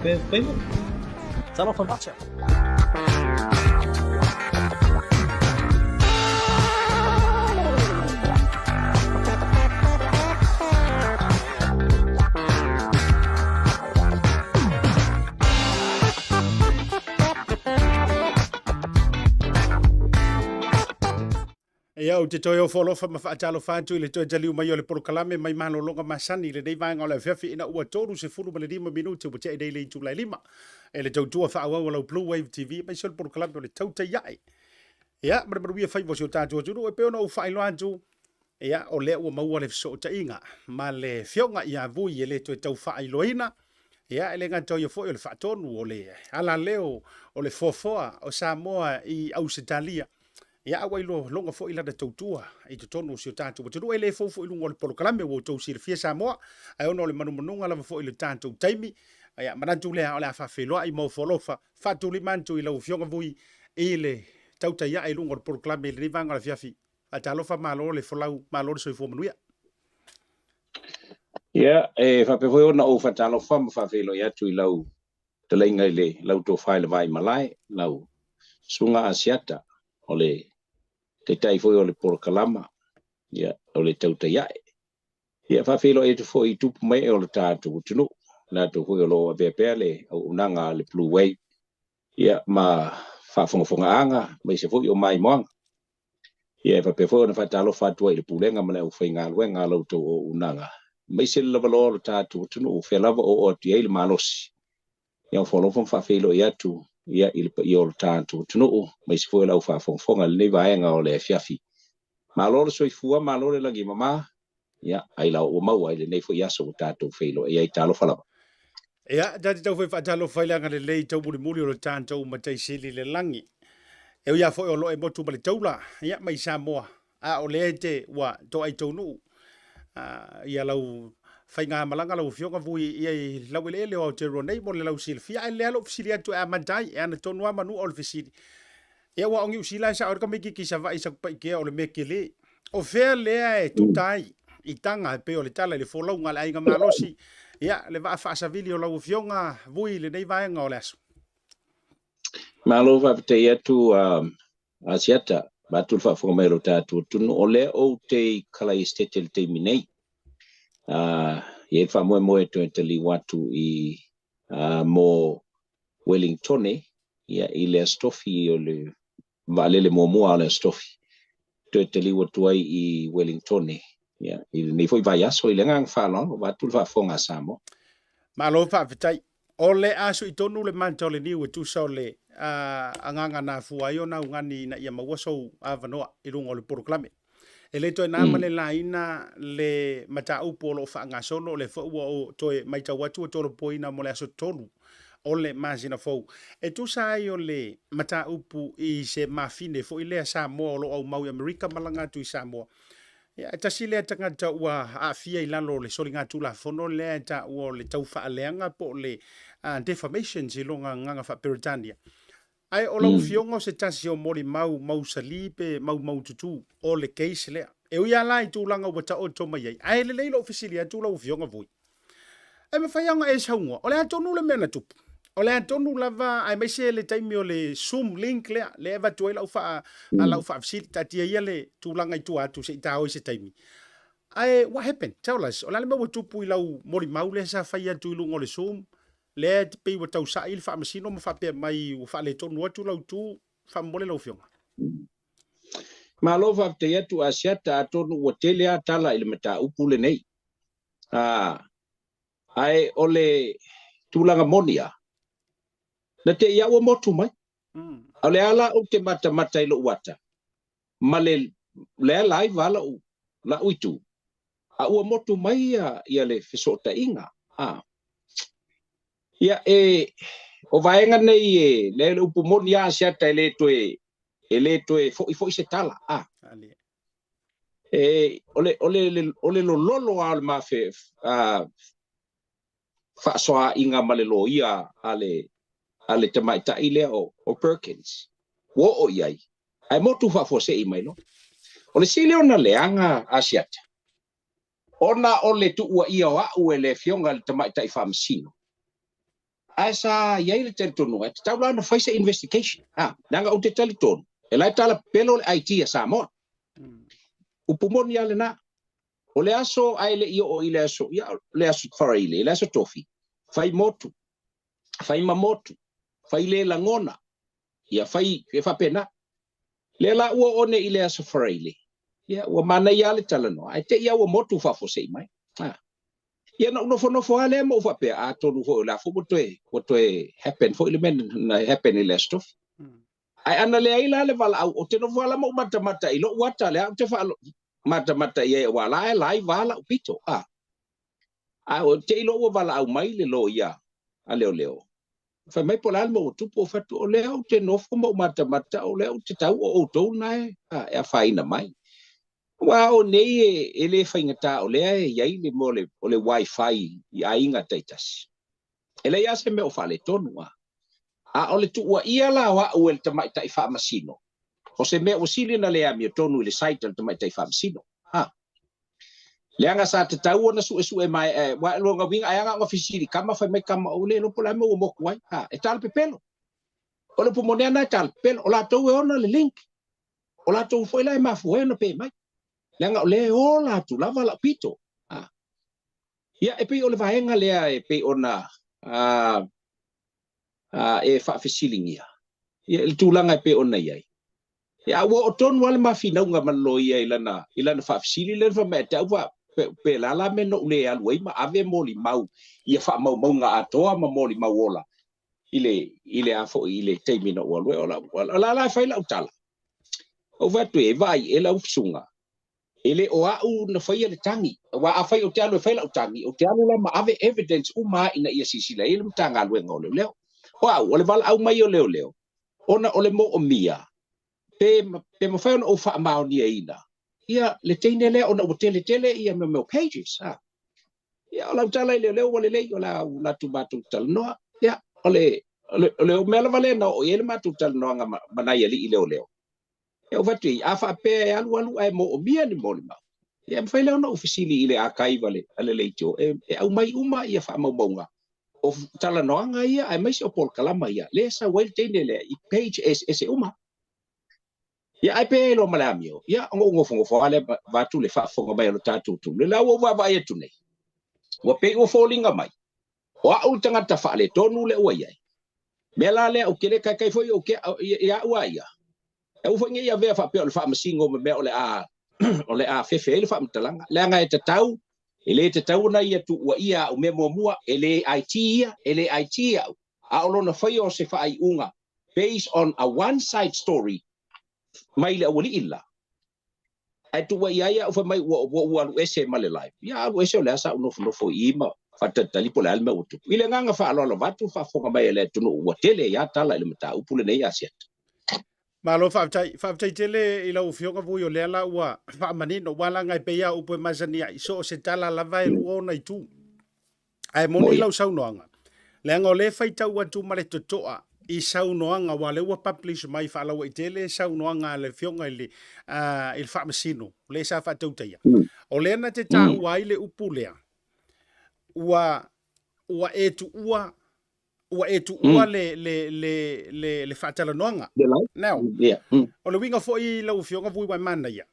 Pe favour. Talofa macha. Ia, ou te toe ofo alofa ma faatalofa atu i le toe taliu mai o le polokalame mai malologa masani i lenei vaega o le afiafi ina ua 35 minute ua tea nei le itula e lima e le tautua faaauau a lau Blue Wave TV aemaise o le polokalame o le Tautai Ae. Ia, ma le manuia faiva o si o tatou atunuu e pei ona ou faailoa atu, ia, o lea ua maua le fesootaiga ma le fioga ia Vui e le toe tau faailoaina. Ia, e le gata o ia foi o le faatonu o le alaleo o le foafoa o Samoa i Ausetalia. Ia, a ua iloga foi lana tautua i totonu o si o tatou atunuu. E le fou foi i luga o le polokalame ua outou silafia Samoa, ae ona o le manumanuga lava foi i le tatou taimi. Ia, manatu lea o le a faafeiloai ma ofo alofa faatulima atu i lau Afioga Vui i le tautai ae i luga o le polokalame i lenei vaega o le afiafi. Faatalofa, malo le folau, malo le soifua manuia. Ia, e faapea foi ona ou faatalofa ma faafeiloai atu i lau fetalaiga i le lau tofa i le Vaimalae, lau Susuga Asiata, o le taitai foi o le polokalama, ia, o le tautai ae. Ia, faafeiloai atu foi i tupu mae o le tatou atunuu, latou foi o lo o avea pea le auaunaga a le Blue Wave, ia, ma faafogafogaaga, aemaise foi o maimoaga. Ia, e faapea foi ona faatalofa atu ai i le Pulega ma le aufaigaluega a la outou auaunaga, aemaise le lavaloa o le tatou atunuu, o fea lava o oo atu i ai le malosi. Ia, ofo alofa ma faafeiloai atu, ia, i le paia o le tatou atunuu, aemaise foi o le au faafogafoga i lenei vaega o le afiafi. Malo le soifua, malo le lagi mama, ia, ai la ua maua i lenei foi aso ua tatou feiloai ai. Talofa lava. Ia, ta te tau foi faatalofa i le agalelei taumulimuli o le tatou Matai Sili i le lagi. E ui lava foi o lo o e motu ma le taula, ia, mai Samoa, a o lea e te ua toai taunuu ia lau faigamalaga lau Afioga Vui ia i lau eleele o Aotearoa nei mo le lau silafia, ae lea lou fesili atu e amata ai, e ana tonu lava manua o le fesili. Ia aua o Niu Sila e sao ai le tamaititi i Savaii i Satupaitea o le mea tele. O fea lea e tuta ai i taga e pei o le tala i le folauga a le aiga malosi, ia, le vaa faasavili o lau Afioga Vui i lenei vaega o le aso. Malo faafetai atu Asiata, vaeatu le faafofoga mai o lo tatou atunuu. O lea ou te i Kalai Estate i le taimi nei. E i ai le faamoemoe e toe taliu atu i mo Wellingtone ia, i le Aso Tofi o le vaalele muamua o le Aso Tofi, toe taliu atu ai i Wellingtone ia, i lenei foi vaiaso. I le agaga faaaloalo, vaeatu le faafofoga a Samoa. Malo faafetai. O le a sui tonu le manta o le niu e tusa o le agaga na afua ai ona augani ina ia maua sou avanoa i luga o le polokalame. E le toe na ma le laina le mataupu o lo o faagasolo, o lea foi ua ou toe matau atu ua tolopoina mo le aso 3 o le masina fou. E tusa ai o le mataupu i se mafine foi lea Samoa o lo o aumau i Amerika malaga atu i Samoa. Ia, e tasi lea tagata ua aafia i lalo o le soligatulafono lea e taua o le taufaaleaga po o le defamation i lona agaga faa-Peretania. Ae o lau Afioga o se tasi o molimau mausali pe maumaututu o le case lea. E ui lava la i tulaga ua taoto mai ai, ae lelei lou fesili atu lau Afioga Vui. E mafai lava ona e saunoa, o le a tonu le mea na tupu? O le a tonu lava, aemaise le taimi o le Zoom link lea, lea e avatu ai lau faa, lau faafesili, taatia ia le tulaga i tua atu se i taoi se taimi. Ae what happened? Tell us, o le a le mea ua tupu i lau molimau lea sa fai atu i luga o le Zoom, lea e pei ua tausa'i le faamasino ma faapea mai ua faaletonu atu lau tu, faamolemole lau Afioga. Malo faafetai atu Asiata, atonu ua tele lava tala i le mataupu lenei. Ae o le tulaga moni lava, na te i lava ua motu mai. A o lea la ou te matamata i lou ata, ma le lea live lava lou, la'u itu, a ua motu mai ia, ia le fesootaiga. A. Ia, e, o vaega nei e, lea le upu moni lava Asiata e le toe, e le toe foi foi se tala. A. E, o le, o le, o le lololo lava o le mafe, a, faasoaaiga ma le loia a le, a le tamaitai lea o, o Perkins, ua oo i ai, ae motu faafuasei mai loa. O le sili ona leaga Asiata, ona o le tuuaia o a'u e le Afioga i le Tamaitai Faamasino, ae sa i ai le talitonuga e tatau la ona fai se investigation, a, leaga ou te talitonu e la e talapelo le IT a Samoa. Upu moni lava lena. O le aso ae le i oo i le aso, ia, le aso Faraile, le aso Tofi, fai motu, fai ma motu, fai le lagona, ia fai e faapena. Lea la ua oo nei i le aso Faraile, ia ua manaia lava le talanoa, ae te i lava ua motu faafuasei mai. A. Ia na ou nofonofo lava lea ma ou faapea, atonu foi o le a foi ua toe, ua toe happen foi le mea na happen i le aso Tofi. Ae ana leai la le valaau, ou te nofo lava la ma ou matamata i lou ata lea ou te matamata i ai aua la e live lava lau pito. A. Ae ua te i loa ua valaau mai le loia a leoleo, fai mai po o le a le mea ua tupu, ou fai atu, o lea ou te nofo ma ou matamata, o lea ou te tau o outou lena e afaina mai. Aua o nei e le faigata o lea e i ai le mea o le wifi i aiga taitasi. E leai lava se mea o faaletonu. A o le tuuaia la o a'u e le tamaitai faamasino, o se mea ua sili ona le amiotonu i le site a le tamaitai faamasino. A. Leaga sa tatau ona suesue maea, aua o lona uiga ai lava ona fesili kama, fai mai kama, ou le iloa po o le a le mea ua motu ai. A, e talapepelo. O le upu moni lava lena e talapepelo. O latou e ona le link. O latou foi la e mafua ai ona pe mai. Leaga o lea e ola atu lava lau pito. A. Ia, e pei o le vaega lea e pei ona e faafesiligia ia, i le tulaga e pei ona i ai. Ia, a ua oo tonu lava le ma finauga ma le loia i lana, i lana faafesili lea na fai mai ia te au, fa, pe, pe la la mea na ou le alu ai ma ave molimau ia faamaumauga atoa ma molimau ola i le, i le a foi i le taimi na ou alu ai. O la, o la la e fai lau tala. Ou fai atu i ai, vaai e lau susuga, E le o a'u na faia le tagi, aua afai ou te alu e fai la'u tagi, ou te alu la ma ave evidence uma lava ina ia silasila i ai le Matagaluega o Leoleo. O a'u, o le valaau mai o leoleo, ona o le moomia, pe, pe mafai ona ou faamaoniaina ia le teine lea ona ua tele tele ia mea mea o pages. A. Ia, o lau tala i leoleo ua lelei, o le a ou alu atu matou talanoa. Ia, o le, O le mea lava lea na oo i ai le matou talanoaga ma nai alii leoleo, e ou fai atu i ai, a faapea e alualu ae moomia ni molimau, ia e mafai lea ona ou fesili i le archive a le leitio e aumai uma ia faamaumauga o talanoaga ia aemaise o polokalama ia lea e sau ai le teine lea i page eseese uma. Ia ae pe iloa ma le amio, ia ona ou nofonofo lava lea vaeatu le faafofoga mai a lo tatou atunuu. La ua ou vaavaai atu nei, ua pei ua foliga mai, o au le tagata faaletonu lea ua i ai. Mea la lea ou te le taitai foi ou te ia au a ia, e aua foi ne i avea faapea o le faamasino ma mea o le a fefe ai le faamatalaga. Leaga e tatau, e le tatau ona ia tuuaia au mea muamua, e le IT ia, e le IT au, a o lona faia o se faaiuga based on a one side story mai le aualii la. Ae tuuaia ai au fai mai ua alu ese ma le live. Ia alu ese o le a sa ou nofonofo i i ma faatalitali po o le a le mea ua tupu. I le agaga faaaloalo vaeatu faafofoga mai a le atunuu ua tele ai lava tala i le mataupu lenei Asiata. Malo faafetai. Faafetai tele i lau Afioga Vui o lea la ua faamanino aua leaga e pei lava o upu e masani ai, so o se tala lava e lua ona itu. Ae moni lau saunoaga, leaga o lea e faitau atu ma le totoa i saunoaga aua o lea ua publish mai faalauaitele saunoaga a le Afioga i le Faamasino, lea sa faatautaia. O lea na te taua ai le upu lea, ua e tuua ua e tuua le faatalanoaga. Now, o le uiga foi lau Afioga Vui ua e manaia,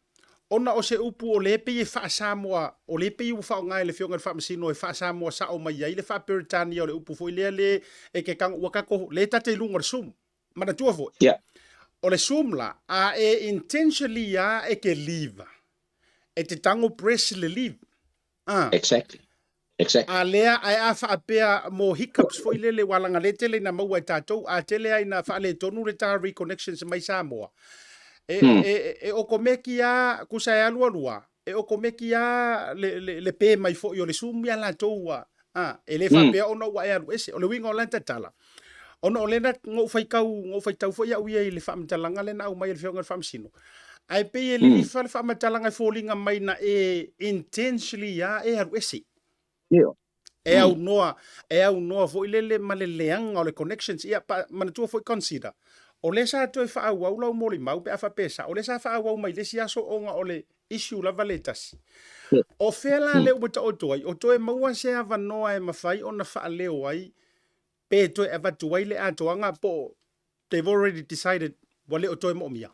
ona o se upu o lea e pei e faa-Samoa, o lea e pei ua faaaoga e le Afioga i le Faamasino e faa-Samoa sao mai ai le faa-Peretania o le upu foi lea le e ke tago, ua tatou, lea e ta te i luga o le Zoom. Manatua foi, o le Zoom la, a e intentionally lava e te leave, e te tago press le leave. Ah. Exactly. Exactly. A lea, ae a faapea mo hiccups foi lele, ua laga le tele ina maua e tatou, a tele ai ina faaletonu le ta reconnections mai Samoa, e, e okomeki a, kusa e alu alu a, e okomeki a le pe mai foi o le Zoom ia latou ua, a, e le faapea ona ua e alu ese. O le uiga o lana tala, ona o lea na ou faitau, na ou faitau foi au ia i le faamatalaga lea na aumai e le Afioga i le Faamasino, ae pei e lilifa le faamatalaga e foliga mai na e intentionally a e alu ese. E aunoa, e aunoa foi lele ma le leaga o le connections. Ia, pa, manatua foi consider, o lea sa toe faaauau lau molimau pe a faapea e sao, o lea sa faaauau mai le isi aso ona o le issue lava le tasi. O fea la lea ua taoto ai, o toe maua se avanoa e mafai ona faaleo ai pe toe avatu ai le atoaga po o they've already decided ua le o toe moomia?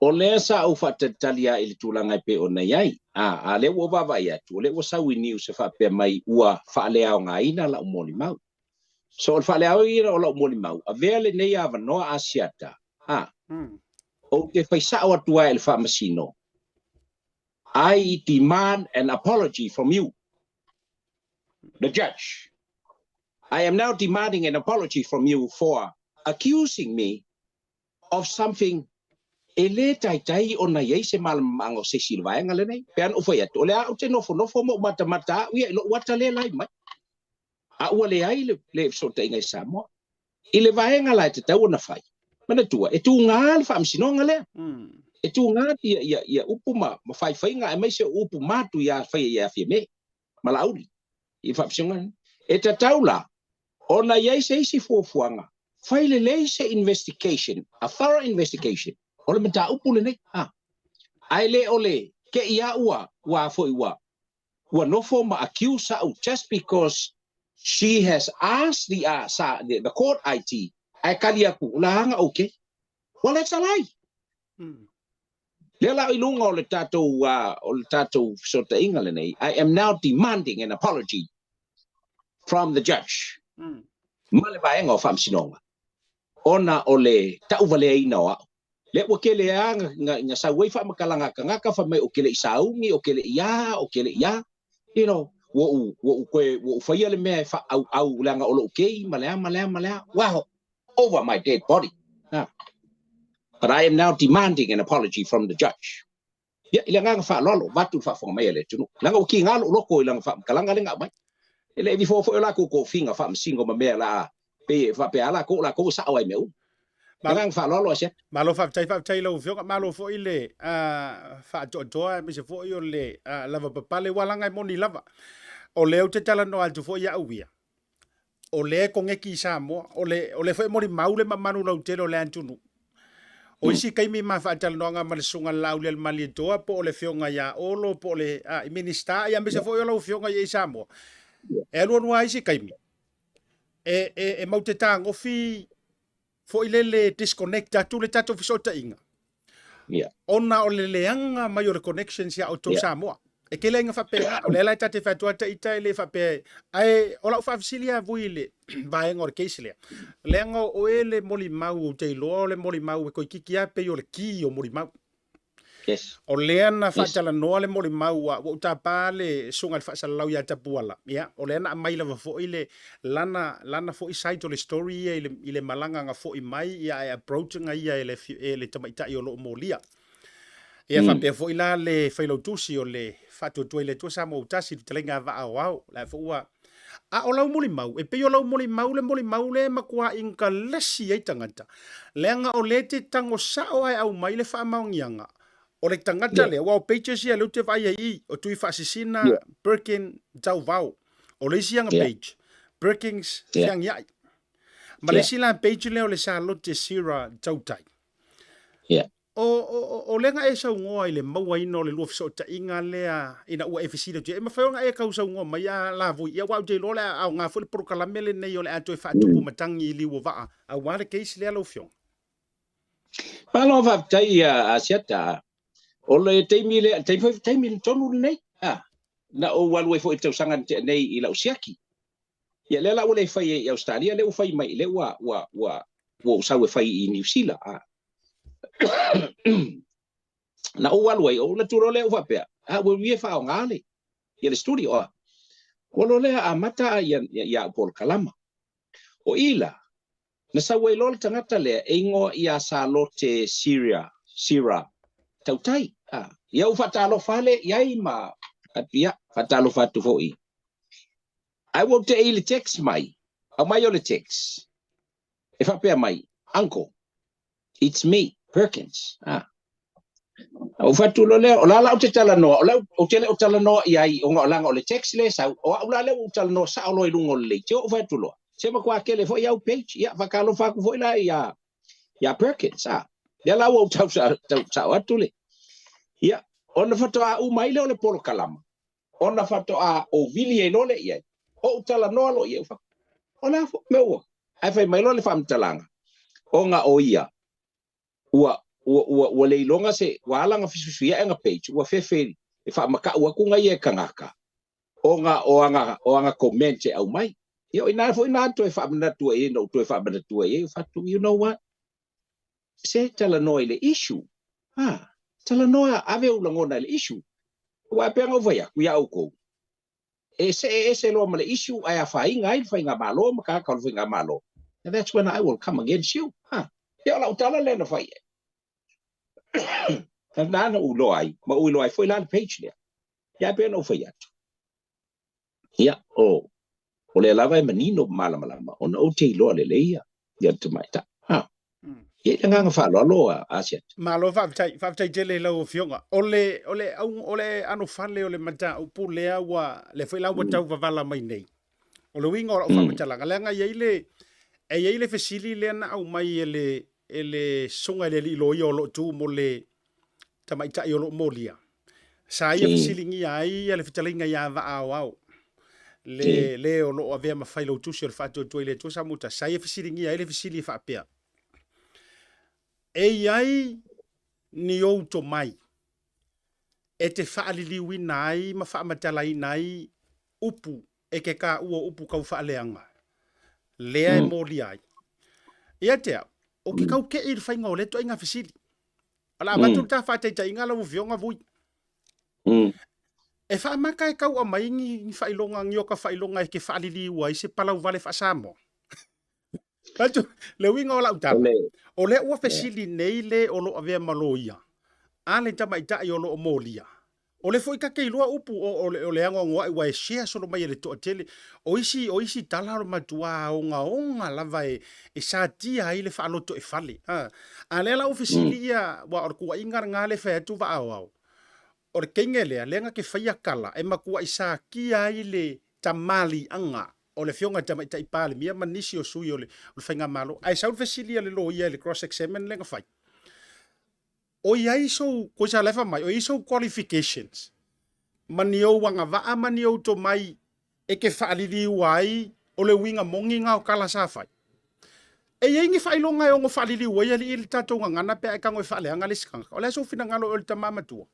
O lea sa ou faatalitali lava i le tulaga e pei ona i ai. A, a lea ua ou vaavaai atu, o lea ua sau i news e faapea mai ua faaleaogaina lau molimau. So o le faaleaogaina o lau molimau, avea lenei avanoa Asiata, a, ou te fai sao atu ai i le Faamasino, I demand an apology from you, the judge. I am now demanding an apology from you for accusing me of something e le taitai ona i ai se malamamaga o se isi i le vaega lenei. Pe ana ou fai atu, o le a ou te nofonofo ma ou matamata au ia i lou ata lea lai mai. A ua leai le fesootaiga i Samoa. I le vaega la e tatau ona fai, manatua, e tuga le faamasinoga lea. E tuga ia upu ma faifaiga aemaise o upu matu ia faia ia Fiame ma Laauli i le faamasinoga. E tatau la ona i ai se isi fuafuaga, fai lelei se investigation, a thorough investigation o le mataupu lenei. Ha. Ae le o le te i a ua foi ua nofo ma accuse au just because she has asked the court IT ae kali atu la anga okay. Well, that's a lie. Lea la i luga o le tatou fesootaiga lenei, I am now demanding an apology from the judge ma le vaega o faamasinoga ona o le tauvaleaina o au. Lea ua tele a nga sau ai faamatalaga a tagata fai mai o ke le i saugi, o ke le ia, o ke le ia. Ua ou toe ua ou faia le mea e faaauau leaga o lou kei ma lea ma lea ma lea. Wow, over my dead body. Ah. But I am now demanding an apology from the judge. Ia, i le agaga faaaloalo, vaeatu le faafofoga mai a le atunuu. Leaga ua kiga lou loto i lana faamatalaga lea na aumai. E le vifo foi o latou tofiga faamasino ma mea la pe e faapea a latou, o latou e sao ai mea uma. Le agaga faaaloalo Asiata. Malo faafetai, faafetai i lau Afioga, malo foi le faatoatoa aemaise foi o le lavapapale ua laga e moni lava. O lea ou te talanoa atu foi au ia. o lea e kogeki i Samoa, o le, o lea foi e molimau le mamalu lautele o le atunuu. O isi taimi ma faatalanoaga ma le Susuga i le Laaulialemalietoa po o le Afioga ia Olo po o le a, i Minisita, ia aemaise foi o lau Afioga i Samoa. E alualu lava isi taimi, e, e, e mau te tagofi foi lele disconnect atu le tatou fesootaiga. Yeah. Ona o le leaga mai o le connections ia outou yeah. Samoa. E tele aiga faapena, o lea la e ta te fai atu a ita e le faapea, ae o lau faafesili lava vui i le vaega o le case lea. Leaga o oe le molimau ou te iloa o le molimau e toeitiiti lava pei o le ki o molimau. Yes. O lea na faatalanoa le molimau ua ou tapa le susuga i le faasalalau ia Tapuala. Ia, o lea na aumai lava foi le lana, lana foi side o le story ia i le, i le malaga na foi mai, ia ae approach na ia e le, e le tamaitai o lo o molia. Ia faapea foi la le failautusi o le Faatuatua i le Atua Samoa ua tasi i le fetalaiga a Vaa Aoao, la foi ua A o lau molimau, e pei o lau molimau le molimau lea e matua ingalesi ai tagata, leaga o lea e te tago sao ae aumai le faamaoniaga o le tagata lea, aua o pages ia lea ou te vaai ai i i, o Tuifaasisina Birkin Tauvao, o le isi aga page, Birkins Feagiai, ma le isi la page lea o le Salote Sira Tautai. O, o, o lea na e saunoa i le mauaina o le lua fesootaiga lea ina ua e fesili atu i ai, e mafai ona e tau saunoa mai a Lavui, ia aua ou te iloa o le a aoga foi le polokalame lenei o le a toe faatupu matagi i liu o vaa aua le case lea lau Afioga. Malo faafetai ia Asiata. O le taimi lea, taimi foi taimi tonu lenei. Ah, na ou alu ai foi i le tausaga na tea nei i lau siaki. Ia lea la ua le fai ai i Ausetalia, lea ua fai mai, lea ua ua ua ua ou sau e fai i Niu Sila. Ah. Na ou alu ai, ou alu atu loa lea ou faapea, a ua ui e faaaoga le ia le studio a. Ua loa lea amata ia ia au polokalama. O i la, na sau ai loa le tagata lea e igoa ia Salote Syria, Sira Tautai. A, ia ou faatalofa lea i ai ma ia, faatalofa atu foi. Ae ua ou tei i le text mai, aumai o le text, e faapea mai, Uncle, it's me, Perkins. Ah. Ou fai atu loa lea, o la la ou te talanoa, o lau, ou te le o talanoa i ai, ona o leaga o le text lea e sau, o au la lea ua ou talanoa sao loa i luga o le leitio, ou fai atu loa, se matua tele foi au page, ia, faatalofa atu foi la ia, ia Perkins, ah. Lea la ua ou tau, tau sao atu le. Ia, ona faatoa uma ai lea o le polokalama, ona faatoa ou vili ai loa lea i ai, ou talanoa loa i ai, ou fai atu, O le a foi mea ua? Ae fai mai loa le faamatalaga, ona o ia, ua, ua, ua, ua le iloga se, ua ala ona fesuisuiaʻe ana page, ua fefe e faamata'u atu na ia e kanaka, ona o ana, o ana comment e aumai. Ia o ina foi na toe faamanatu ai, na ou toe faamanatu ai, ou fai atu, you know what? Se talanoa i le issue. Ha, talanoa, ave ou lagona i le issue. Aua e pei ona ou fai atu iā outou, e see ese loa ma le issue ae afaina ai le faigamalo ma tagata o le faigamalo, and that's when I will come against you. Ha, ia o lau tala lea na fai ai. Na na ou iloa ai, ma ou iloa ai foi la le page lea. Ia e pei ona ou fai atu. Ia, o, o lea lava e manino ma malamalama, ona ou te iloa lelei ia, ia le tamaitai. Ha. Ia i le agaga faaaloalo a Asiata. Malo faafetai, faafetai tele i lau Afioga. O le, o le, au, o le anofale o le mataupu lea ua, lea foi la ua tau vavala mai nei. O le uiga o lau faamatalaga, leaga e i ai le, e i ai le fesili lea na aumai e le, e le susuga i le alii loia o lo o tu mo le tamaitai o lo o molia. Sa ia fesiligia ai le fetalaiga ia Vaa Aoao, le, le o lo o avea ma failautusi o le Faatuatua i le Atua Samoa Tasi. Sa ia fesiligia ai le fesili e faapea, E i ai ni ou tomai e te faaliliuina ai ma faamatalaina ai upu e ke kāua o upu kau faaleaga, lea e molia ai. Ia te au, o ke kau keʻi i le faiga o lea ituaiga fesili. O le a avatu le ta faataitaiga lau Afioga Vui. E faamaka e kau aumai ni, ni faailoga, ni oka faailoga e ke faaliliu ai se palauvale faa-Samoa. Atu, le uiga o lau tala, o lea ua fesili nei le o lo o avea ma loia, a le tamaitai o lo o molia. O lea foi ta te iloa upu o, o, le, o le anoanoai ua e share solo mai e le toatele. O isi, o isi tala o le matua ogaoga lava e, e satia ai le faaloto e fale. A, a lea la ua fesili ia, ua o le tuuaiga lena le fai atu vaaoao. O le teine lea, lea na te faia tala e matuai satia ai le tamaliiaga. o le Afioga i le Tamaitai Palemia ma nisi o sui o le, o le Faigamalo, ae sau le fesili a le loia i le cross examine lea na fai, o i ai sou, koisa la e fai mai, o i ai sou qualifications ma ni ou agavaa ma ni ou tomai e te faaliliua ai o le uiga moni na o tala sa fai. E i ai ni faailoga e ono faaliliu ai alii le tatou gagana pe a e tago e faaleaga le isi tagata. O le a sou finagalo oe o le tama matua?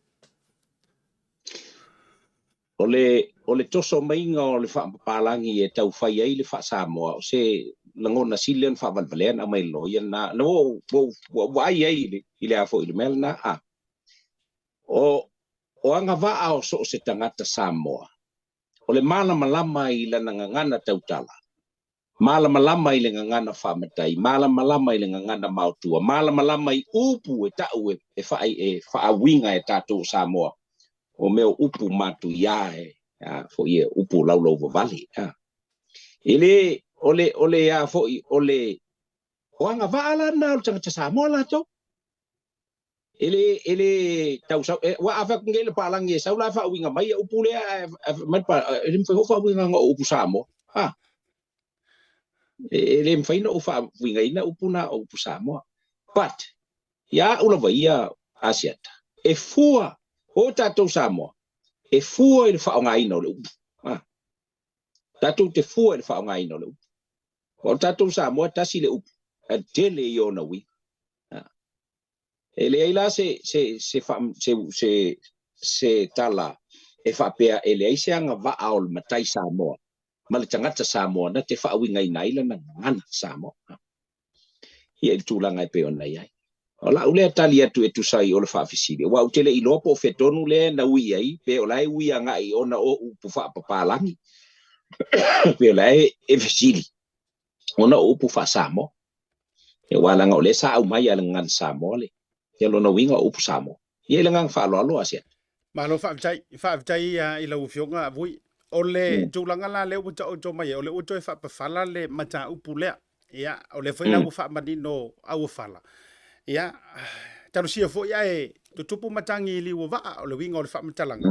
O le, o le toso maiga o le faapapalagi e tau fai ai le faa-Samoa, o se lagona sili lea ona faavalevalea na aumai e le loia lena. Na ua ou, ua ou, ua ou vaai ai i le, i le a foi i le mea lena, a. O, o agavaa o so o se tagata Samoa, o le malamalama i lana gagana tautala, malamalama i le gagana faamatai, malamalama i le gagana maotua, malamalama i upu e ta'u e, e, faa, e faauiga e tatou o Samoa, o mea o upu matuia e, a, foi e upu laulauvavale. A. E le, o le, o le a foi, o le, o agavaa la na o le tagata Samoa latou. E le, e le tau sau, e, ua a fai atu nei le palagi e sau la e faauiga mai ia upu lea, ae, ae fai mai le pa, e le mafai foi faauiga na o upu Samoa. Ha. E, e le mafai na ou faauigaina upu na o upu Samoa. But, ia au lava ia Asiata, e fua, o tatou Samoa, e fua i le faaaogaina o le upu. Ha. Tatou te fua i le faaaogaina o le upu. O tatou Samoa, tasi le upu, ae tele i ona uiga. E leai la se, se, se, se, se, se tala e faapea e leai se agavaa o le matai Samoa ma le tagata Samoa na te faauigaina ai lana gagana Samoa. Ia i le tulaga e pei ona i ai. O lau lea tali atu e tusa ai o le faafesili, aua ou te le iloa po o fea tonu lea na ui ai, pe o la e ui agai ona o upu faapapalagi, pe o la e fesili ona o upu faa-Samoa. Aua leaga o lea sa aumai lava i le gagana Samoa le, ia lona uiga o upu Samoa. Ia i le agaga faaaloalo Asiata. Malo faafetai, faafetai i lau Afioga Vui. O le tulaga la lea ua taoto mai ai, o lea ua toe faapafala le mataupu lea. Ia, o lea foi la ua faamanino auofala. Ia, talosia foi ae tutupu matagi i liu o vaa, o le uiga o le faamatalaga.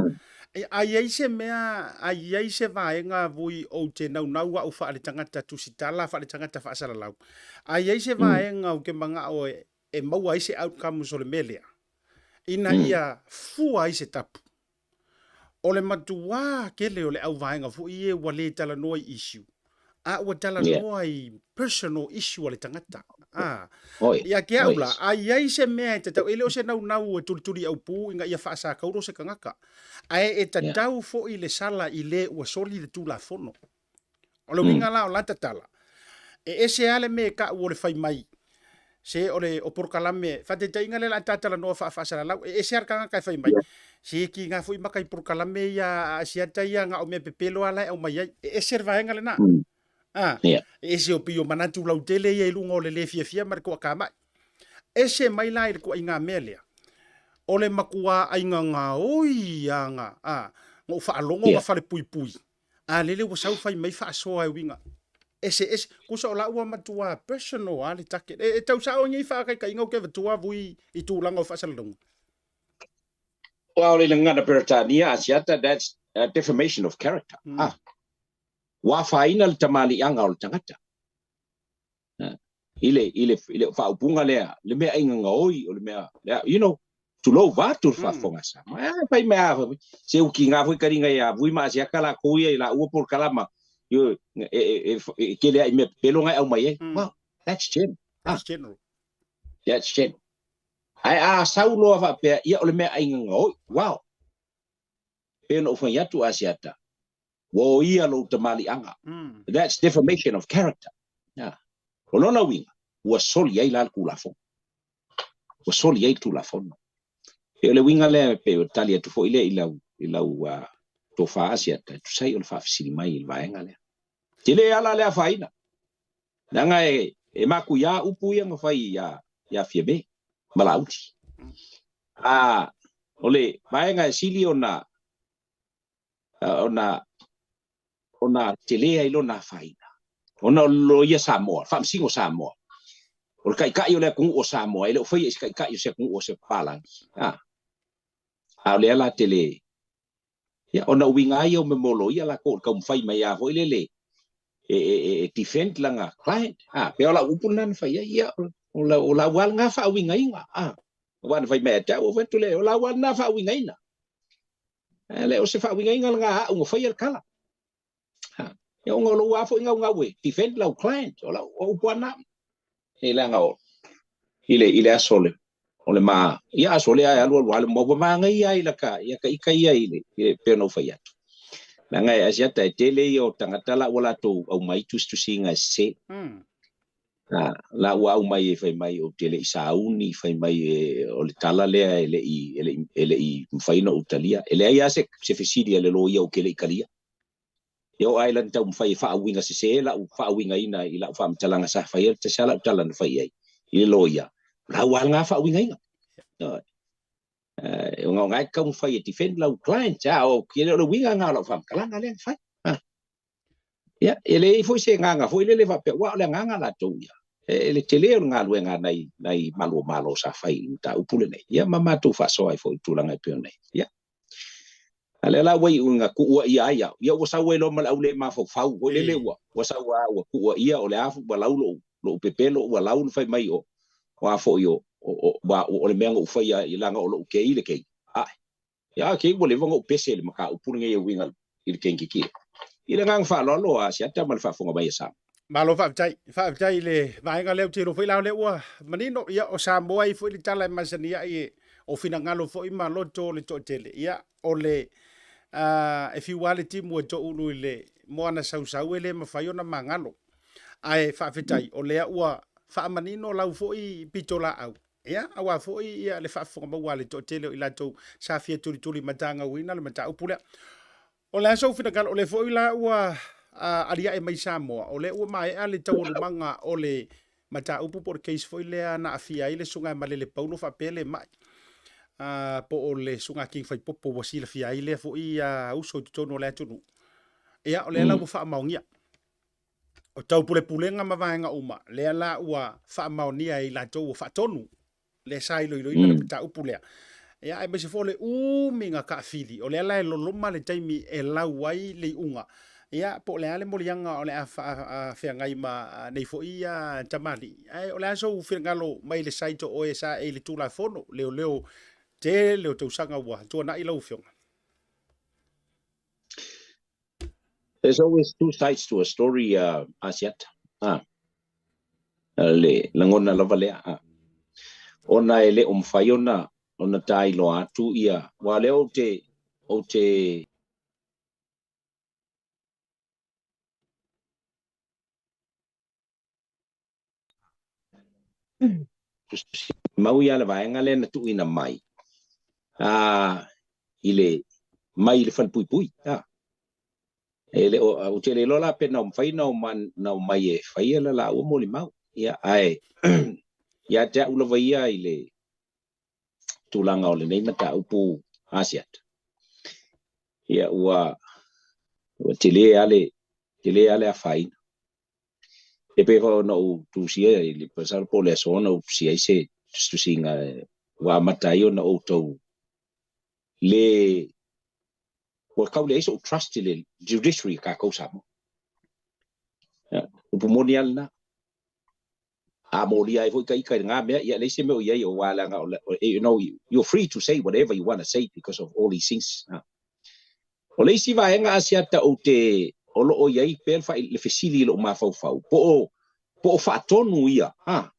A i ai se mea, a i ai se vaega Vui ou te naunau au faaletagata tusitala, faaletagata faasalalau, a i ai se vaega ou te manao e maua ai se outcomes o le mea lea, ina ia fua ai se tapu. O le matuā tele o le auvaega foi ia ua le talanoa i issue, a ua talanoa i personal issue a le tagata. A, ia te au la, a i ai se mea e tatau, e le o se naunau e tulituli aupū ina ia faasakauro se tagata, ae e tatau foi le sala i le ua soli le Tulafono. O le uiga la o la tatala, e ese lava le mea e ta'u o le fai mai, se o le o polokalame, faataitaiga lea o le a ta talanoa faa-faasalalau, e ese lava le tagata e fai mai, se e kiga foi maka i polokalame ia a Asiata ia na o mea pepelo lava la e aumai ai. E ese le vaega lena. A, e ese o pei o manatu lautele ia i luga o le le fiafia ma le toatamai. Ese mai la i le tuaiga mea lea, o le matua aiga gaoi a na, a, na ou faalogo na falepuipui, A lele ua sau fai mai faasoa e uiga eseese. Tusa o la ua matua personal lava le target. E, e tau sao nei faataitaiga ou te avatua vui i tulaga o faasalalauga. Well, o le gagana Peretania, Asiata, that's a defamation of character. Ah. Ua afaina le tamaliiaga o le tagata. I le, i le, i le faaupuga lea, le mea aiga gaoi, o le mea, lea, you know, tulou vaeatu le faafofoga a Samoa. Eh, fai mea a, se uki ngā foi karinga ia vui ma asiaka la kou ia i la ua polokalama, yo, e, e, e, e kele ai mea pepelo ngai au mai ai. Well, that's general. That's general. That's general. Ae a sau loa faapea, ia o le mea aiga gaoi, wow. Pei ona ou fai atu Asiata, ua oia lou tamaliiaga. That's defamation of character. Yeah. O lona uiga, ua soli ai la le Tulafono. Ua soli ai le Tulafono. E o le uiga lea e pei o tali atu foi lea i lau, i lau tofa Asiata, e tusa ai o le faafesili mai i le vaega lea. Tele ala le afaina. Leaga e, e matuia upu ia na fai ia, ia Fiame ma Laauli. A, o le vaega e sili ona, ona, ona tele ai lona afaina. Ona o le loia Samoa, le faamasino Samoa. O le taitai o le atunuu o Samoa, e le o faia i se taitai o se atunuu o se papalagi. A, a o lea la tele, ia, ona uiga ai ia o mea mo loia latou o le taumafai mai lava foi lele. e, e, e, e defend lana client. A, pei o lau upu lena na fai ai, ia, o lau, o lau lava lena faauigaina. A, aua na fai mai ia te au, ou fai atu lea, o lau lava lena faauigaina. E le o se faauigaina lena a au na faia le tala. Ha, ia ona o lou lava foi naunau e defend lau client, o lau o upu lava lena. E leaga o, i le, i le aso o le, o le ma, ia aso lea e alualu lava le moa, ua manaia ai laka, ia ka ika ia i le, i le, pei ona ou fai atu. Leaga e Asiata e tele ia o tagata la ua latou aumai tusitusiga e sese. A, la ua aumai e fai mai ou te le i sauni, fai mai e, o le tala lea e le i, e le i, e le i mafai ona ou talia. E leai lava se, se fesili a le loia ou te le i talia. E oo lava i lana taumafai e faauiga sese lau faauigaina i lau faamatalaga sa faia, tasi lava lau tala na fai ai i le loia, o lau lava lena faauigaina. E ogaoga e taumafai e defend lau client, a o e le o le uiga lena o lau faamatalaga lea na fai. Ia, e leai foi se agaga foi lele faapea, aua o le agaga latou ia, e le tele o le galuega a nai, nai malu o Malo sa fai i le mataupu lenei, ia ma matou faasoa ai foi i tulaga e pei ona i ai. Ia, a lea la ua iu ina tuua ia ai au, ia ua sau ai loa ma le au le mafaufau foi lele ua, ua sau lava ua tuua ia o le a ua lau lou, lou pepelo ua lau le fai mai o, o a foi o, o, o, o, o le mea na ou faia leaga o lou kei le kei. Ae. Ia a kei ua leva ona ou pese i le mataupu lenei e uiga i le kenkiki. I le agaga faaaloalo a Asiata ma le faafofoga mai a Samoa. Malo faafetai. Faafetai i le vaega lea ou te iloa foi la o lea ua manino. Ia o Samoa e i ai foi le tala e masani ai e o finagalo foi ma loto o le toatele. Ia o le e fiu lava le timu e toulu i le moana sausau e le mafai ona magalo. Ae faafetai o lea ua faamanino lau foi pitolaau. Ia, aua foi ia le faafofoga maua a le toatele o i latou sa fia tulituli matagauina le mataupu lea. O le a sou finagalo, o lea foi la ua aliae mai Samoa, o lea ua maea le taualumaga o le mataupu po o le case foi lea na aafia ai le Susuga ia Malele Paulo faapea le mai po o le Susuga King Faipopo ua silafia ai lea foi uso i totonu o le atunuu. Ia, o lea la ua faamaonia. O taupulepulega ma vaega uma, lea la ua faamaonia e i latou ua faatonu, lea sa iloiloina le mataupu lea. Ia, aemaise foi o le umi na taafili, o lea la e loloma le taimi e lau ai le iuga. Ia, po o le a le moliaga o le a faafeagai ma nei foi tamalii. Ae o le a sou finagalo mai le site o oe sa e i le Tulafono Leoleo tele o tausaga ua tuanai lau Afioga? There's always two sides to a story, Asiata. Ah. Le lagona lava lea. Ah. Ona e le o mafai ona ona tailoa atu ia, aua o lea ou te ou te mau ia le vaega lea na tuuina mai a i le mai i le falepuipui. A e le o ou te le iloa la pe na mafai na na omai e faia le laua molimau. Ia ae ia te au lava ia i le tulaga o lenei mataupu Asiata. Ia ua ua tele lava le tele lava le afaina. E pei foi ona ou tusia i le masalo po o le aso na ou tusia ai se tusitusiga ua amata ai ona outou le ua tau leai sou trust i le judiciary a tatou Samoa. Upu moni lava lena. A molia ai foi ta ita i lena mea, ia leai se mea o i ai aua leaga o you know, you're free to say whatever you want to say because of all these things. O le isi vaega Asiata ou te o lo o i ai pea le fesili i lou mafaufau, po o po o faatonu ia, ha?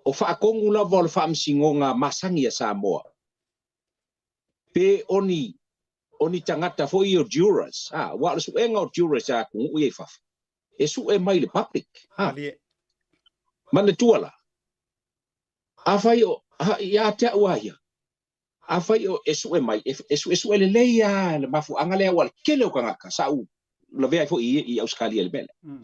O faatonu lava o le faamasinoga masani a Samoa, pe o ni o ni tagata foi ia o jurors, ha? Aua o le suega o jurors a atunuu ia i fafo, e sue mai le public, ha? Manatua la, afai o, ha, ia te au lava ia, Afai o e sue mai, e suesue lelei lava le mafuaaga lea aua o le tele o tagata sa ou lavea ai foi i Ausetalia i le mea lea.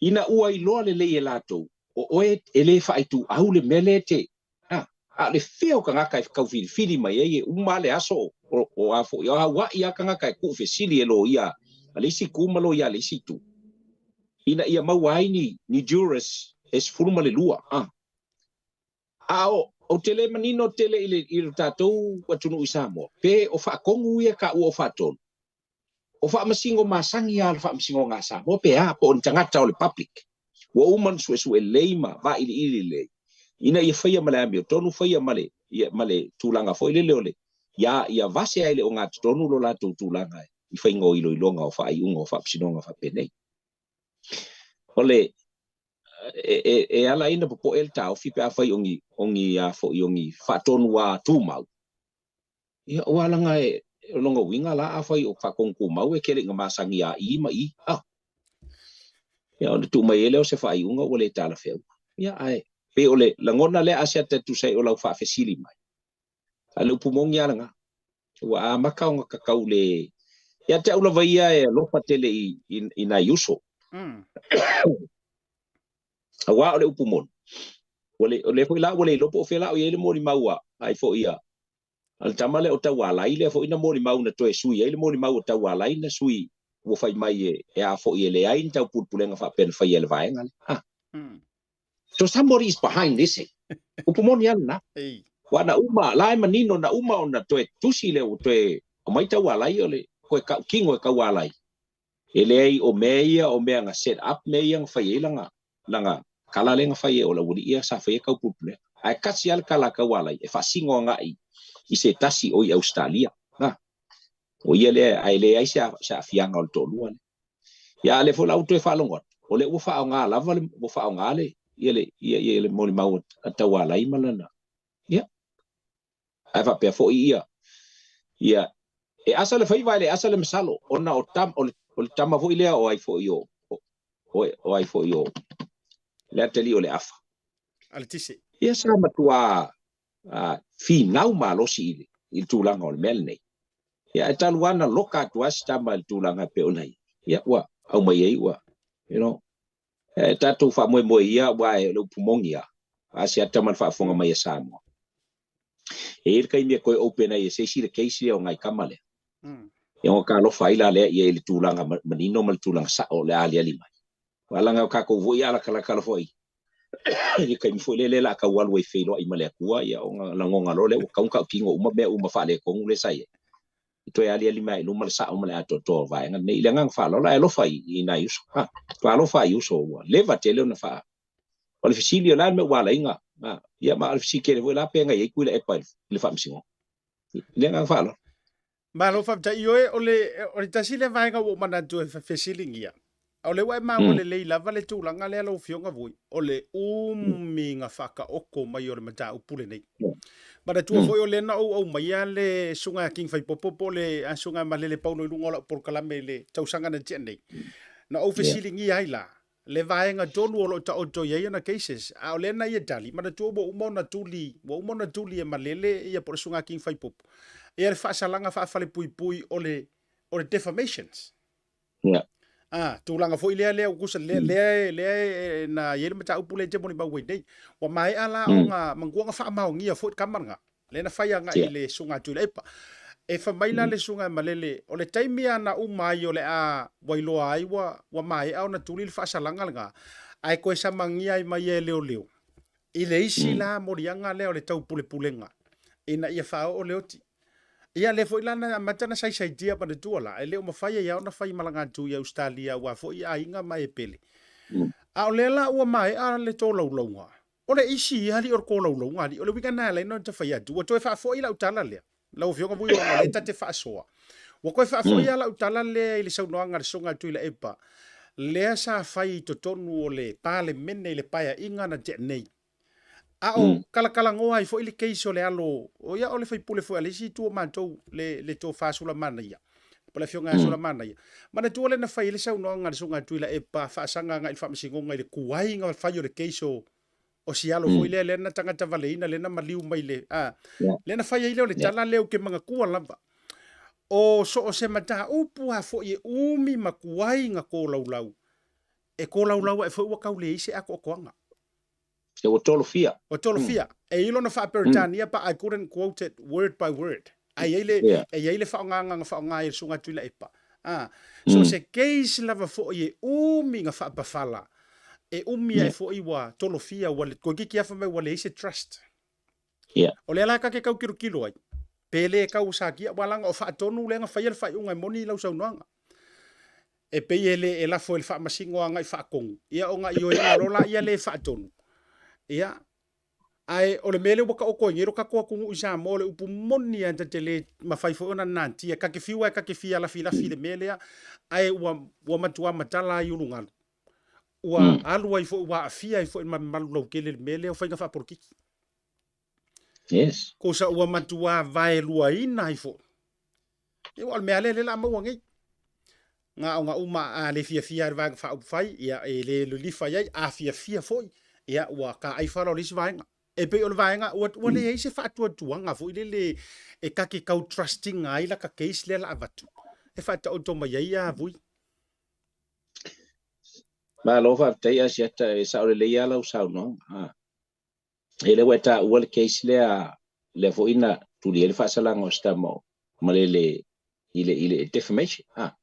Ina ua iloa lelei e latou, o oe e le faaituau le mea lea e te, a, a o le fea o tagata e tau filifili mai ai e uma lava le aso o a foi, o auai lava tagata e tuufesili e loia a le isi itu ma loia a le isi itu, ina ia maua ai ni jurors e 12, a. A o, ou te le manino tele i le, i lo tatou atunuu i Samoa, pe o faatonu ia taua o faatonu. O faamasino masani lava o le faamasinoga a Samoa pe a, po o ni tagata o le public ua uma ona suesue lelei ma vailiili lelei ina ia faia ma le amiotonu, faia ma le, ia, ma le tulaga foi lele o le, ia, ia vase ai le ogatotonu lo latou tulaga i faiga o iloiloga o faaiuga o faamasinoga faapenei. O le, e, e, e ala ai ona popoe le taofi pe afai o ni, o ni a foi o ni faatonu a tumau. Ia, ua laga e, o lona uiga la afai o faatonu tumau e tele ina masani a i ma i, a. Ia, ona tuu mai ai lea o se faaiuga ua le talafeauga. Ia, ae pei o le lagona lea Asiata e tusa ai o lau faafesili mai. A o le upu moni lava lena. Ua amata ona tatau le... Ia te au lava ia e alofa tele i, i, i nai uso. Aua o le upu moni, ua le, o lea foi la ua le iloa po o fea la o i ai le molimau a ai foi a, a le tama lea o Taualai lea foi na molimau na toe sui ai le molimau o Taualai na sui ua fai mai e, e a foi e leai ni taupulepulega faapea na faia e le vaega lea. Ah. So somebody is behind this. Eh? Upu moni lava lena. Ua na uma, la e manino na uma ona toe tusi lea ua toe aumai Taualai o le koe kino e Taualai. E leai o mea ia o mea na set up mea ia na fai ai lana lana kala lea na fai ai o le aualii ia sa fai ai taupulepulega. Ae kasi lava le kala a Taualai e faasino agai i se tasi o i Ausetalia. Na. O ia lea ae leai se se aafiaga o le toalua lea. Ia a o lea foi la ua toe faalogo atu, o lea ua faaaoga lava le ua faaaoga le ia le ia ia le molimau a Taualai ma lana ia ae faapea foi ia ia e asa le faiva ae le asa le masalo ona o tam o le, o le tama foi lea o ai foi o o, o ai foi o le atalii o le afa A le tise. Ia sa matua a, finau malosi i le, i le tulaga o le mea lenei. Ia ae talu lava na loka atu lava si tama i le tulaga e pei ona i ai. Ia ua aumai ai ua, you know, e tatou faamoemoe ia aua e o le upu moni lava, a se ata ma le faafofoga mai a Samoa. E i ai le taimi e toe open ai e se isi le case lea o nai tama lea. Ia ona talofa ai la lea i ai i le tulaga manino ma le tulaga sao o le a aliali mai. Aua leaga o tatou foi a latalata foi i le taimi foi lele o le a tau alu ai e feiloai ma le Atua, ia ona lagona loa lea ua tatau ona tautino uma mea uma faaletonu lea sa i ai. E toe aliali mai i luma le sao ma le atoatoa o vaega lenei. I le agaga faaaloalo, ae alofa i, i nai uso. Ha, ua alofa i uso ua leva tele ona faa... O le fesili, o le a le mea ua ala ai ona... Ia, ma o le fesili tele foi la pe na i ai Tuilaepa i le faamasinoga. I le agaga faaaloalo. Malo faafetai. Ioe, o le, o le tasi lea vaega ua ou manatu e fesiligia, o lea ua e maua lelei lava le tulaga lea lau Afioga Vui, o le umiga faataoto mai o le mataupu lenei. Manatua foi o lea na ou aumaia le Susuga ia King Faipopo po o le Susuga ia Malele Paulo i luga o lau polokalame i le tausaga na tea nei. Na ou fesiligia ai la, le vaega tonu o lo o taoto i ai ana cases, a o lea na ia tali, manatua ua uma ona tuli, ua uma ona tuli e Malele ia po o le Susuga King Faipopo, ia le faasalaga faafalepuipui o le, o le defamations. Yeah. Ah, tulaga foi lea lea tusa lea lea lea na i ai le mataupu lea e te molimau ai nei. Ua maea la ona manatua na faamaonia foi le tama lena. Lea na fai agai i le Susuga Tuilaepa. E fai mai la le Susuga Malele, o le taimi lava na uma ai o le a ua iloa ai ua ua maea ona tuli le faasalaga lena, ae toe samagia ai ma ia e leoleo i le isi la moliaga lea o le taupulepulega ina ia faaoo le oti. Ia lea foi la na amata ona saisaitia manatua la, e le o mafai ai lava ona fai malaga atu i Ausetalia aua foi aiga ma e pele. A o lea la ua maea le tolaulauga, o le isi ia alii o le tolaulauga alii, o le uiga lena e ala ai ona fai atu, ua toe faafoi lau tala lea. Lau Afioga Vui ona o lea ta te faasoa. Ua toe faafoi lava lau tala lea i le saunoaga a le Susuga a Tuilaepa, lea sa fai i totonu o le Palemene i le Paeaiga na tea nei. A o talatalanoa ai foi le case o le alo, o ia o le faipule foi a le isi itu o matou, le, le Tofa Sulamanaia, po o le Afioga ia Sulamanaia. Manatua lea na fai ai le saunoaga a le Susuga a Tuilaepa faasaga agai i le Faamasinoga i le tuai na fai o le case o, o si alo foi lea, lea na tagatavaleina, lea na maliu mai le, a, lea na fai ai lea o le tala lea ou te manatua lava. O so o se mataupu lava foi e umi ma tuai na tolaulau, e tolaulau ae foi ua tau leai se atoatoaga. E ua tolofia. Ua tolofia. E i lona faa-Peretania, but I couldn't quote it word by word. Ae i ai le, e i ai le faaaogaga na faaaoga ai e le Susuga Tuilaepa. Ah, so se case lava foi e umi na faapafala, e umi ae foi ua tolofia, ua toeitiiti lava fai mai ua leai se trust. O lea la ta te tau tilotilo ai, pe le tau satia, aua leaga o faatonu lea na faia le faaiuga e moni lau saunoaga. E pei e le e lafo i le faamasino agai faatonu, ia ona ioeina loa laia lea e faatonu. Ia, ae o le mea lea ua taoto ai nei lo tatou atunuu i Samoa, o le upu moni lava ta te le mafai foi ona natia, ta te fiu lava ta te fia lafilafi i le mea lea, ae ua, ua matua matala ai ulugalu. Ua alu ai foi, ua aafia ai foi ma mamalu lautele i le mea lea o faiga faapolokiki. Yes. Kosa ua matua vaeluaina ai foi. Ia aua o le mea lea lea la maua nei. Na ona uma a le fiafia i le vaega faaupufai, ia e le lilifa i ai, a fiafia foi, ia ua taai fala o le isi vaega. E pei o le vaega ua, ua leai se faatuatuaga foi lele e ta te tau trust ina ai lata case lea la avatu. E faataoto mai ai a Vui. Malo faafetai Asiata, e sao lelei lava lau saunoaga. Ha. E le ua e taua le case lea, lea foi na tuli ai le faasalaga o Stama o Malele i le defamation. Ha.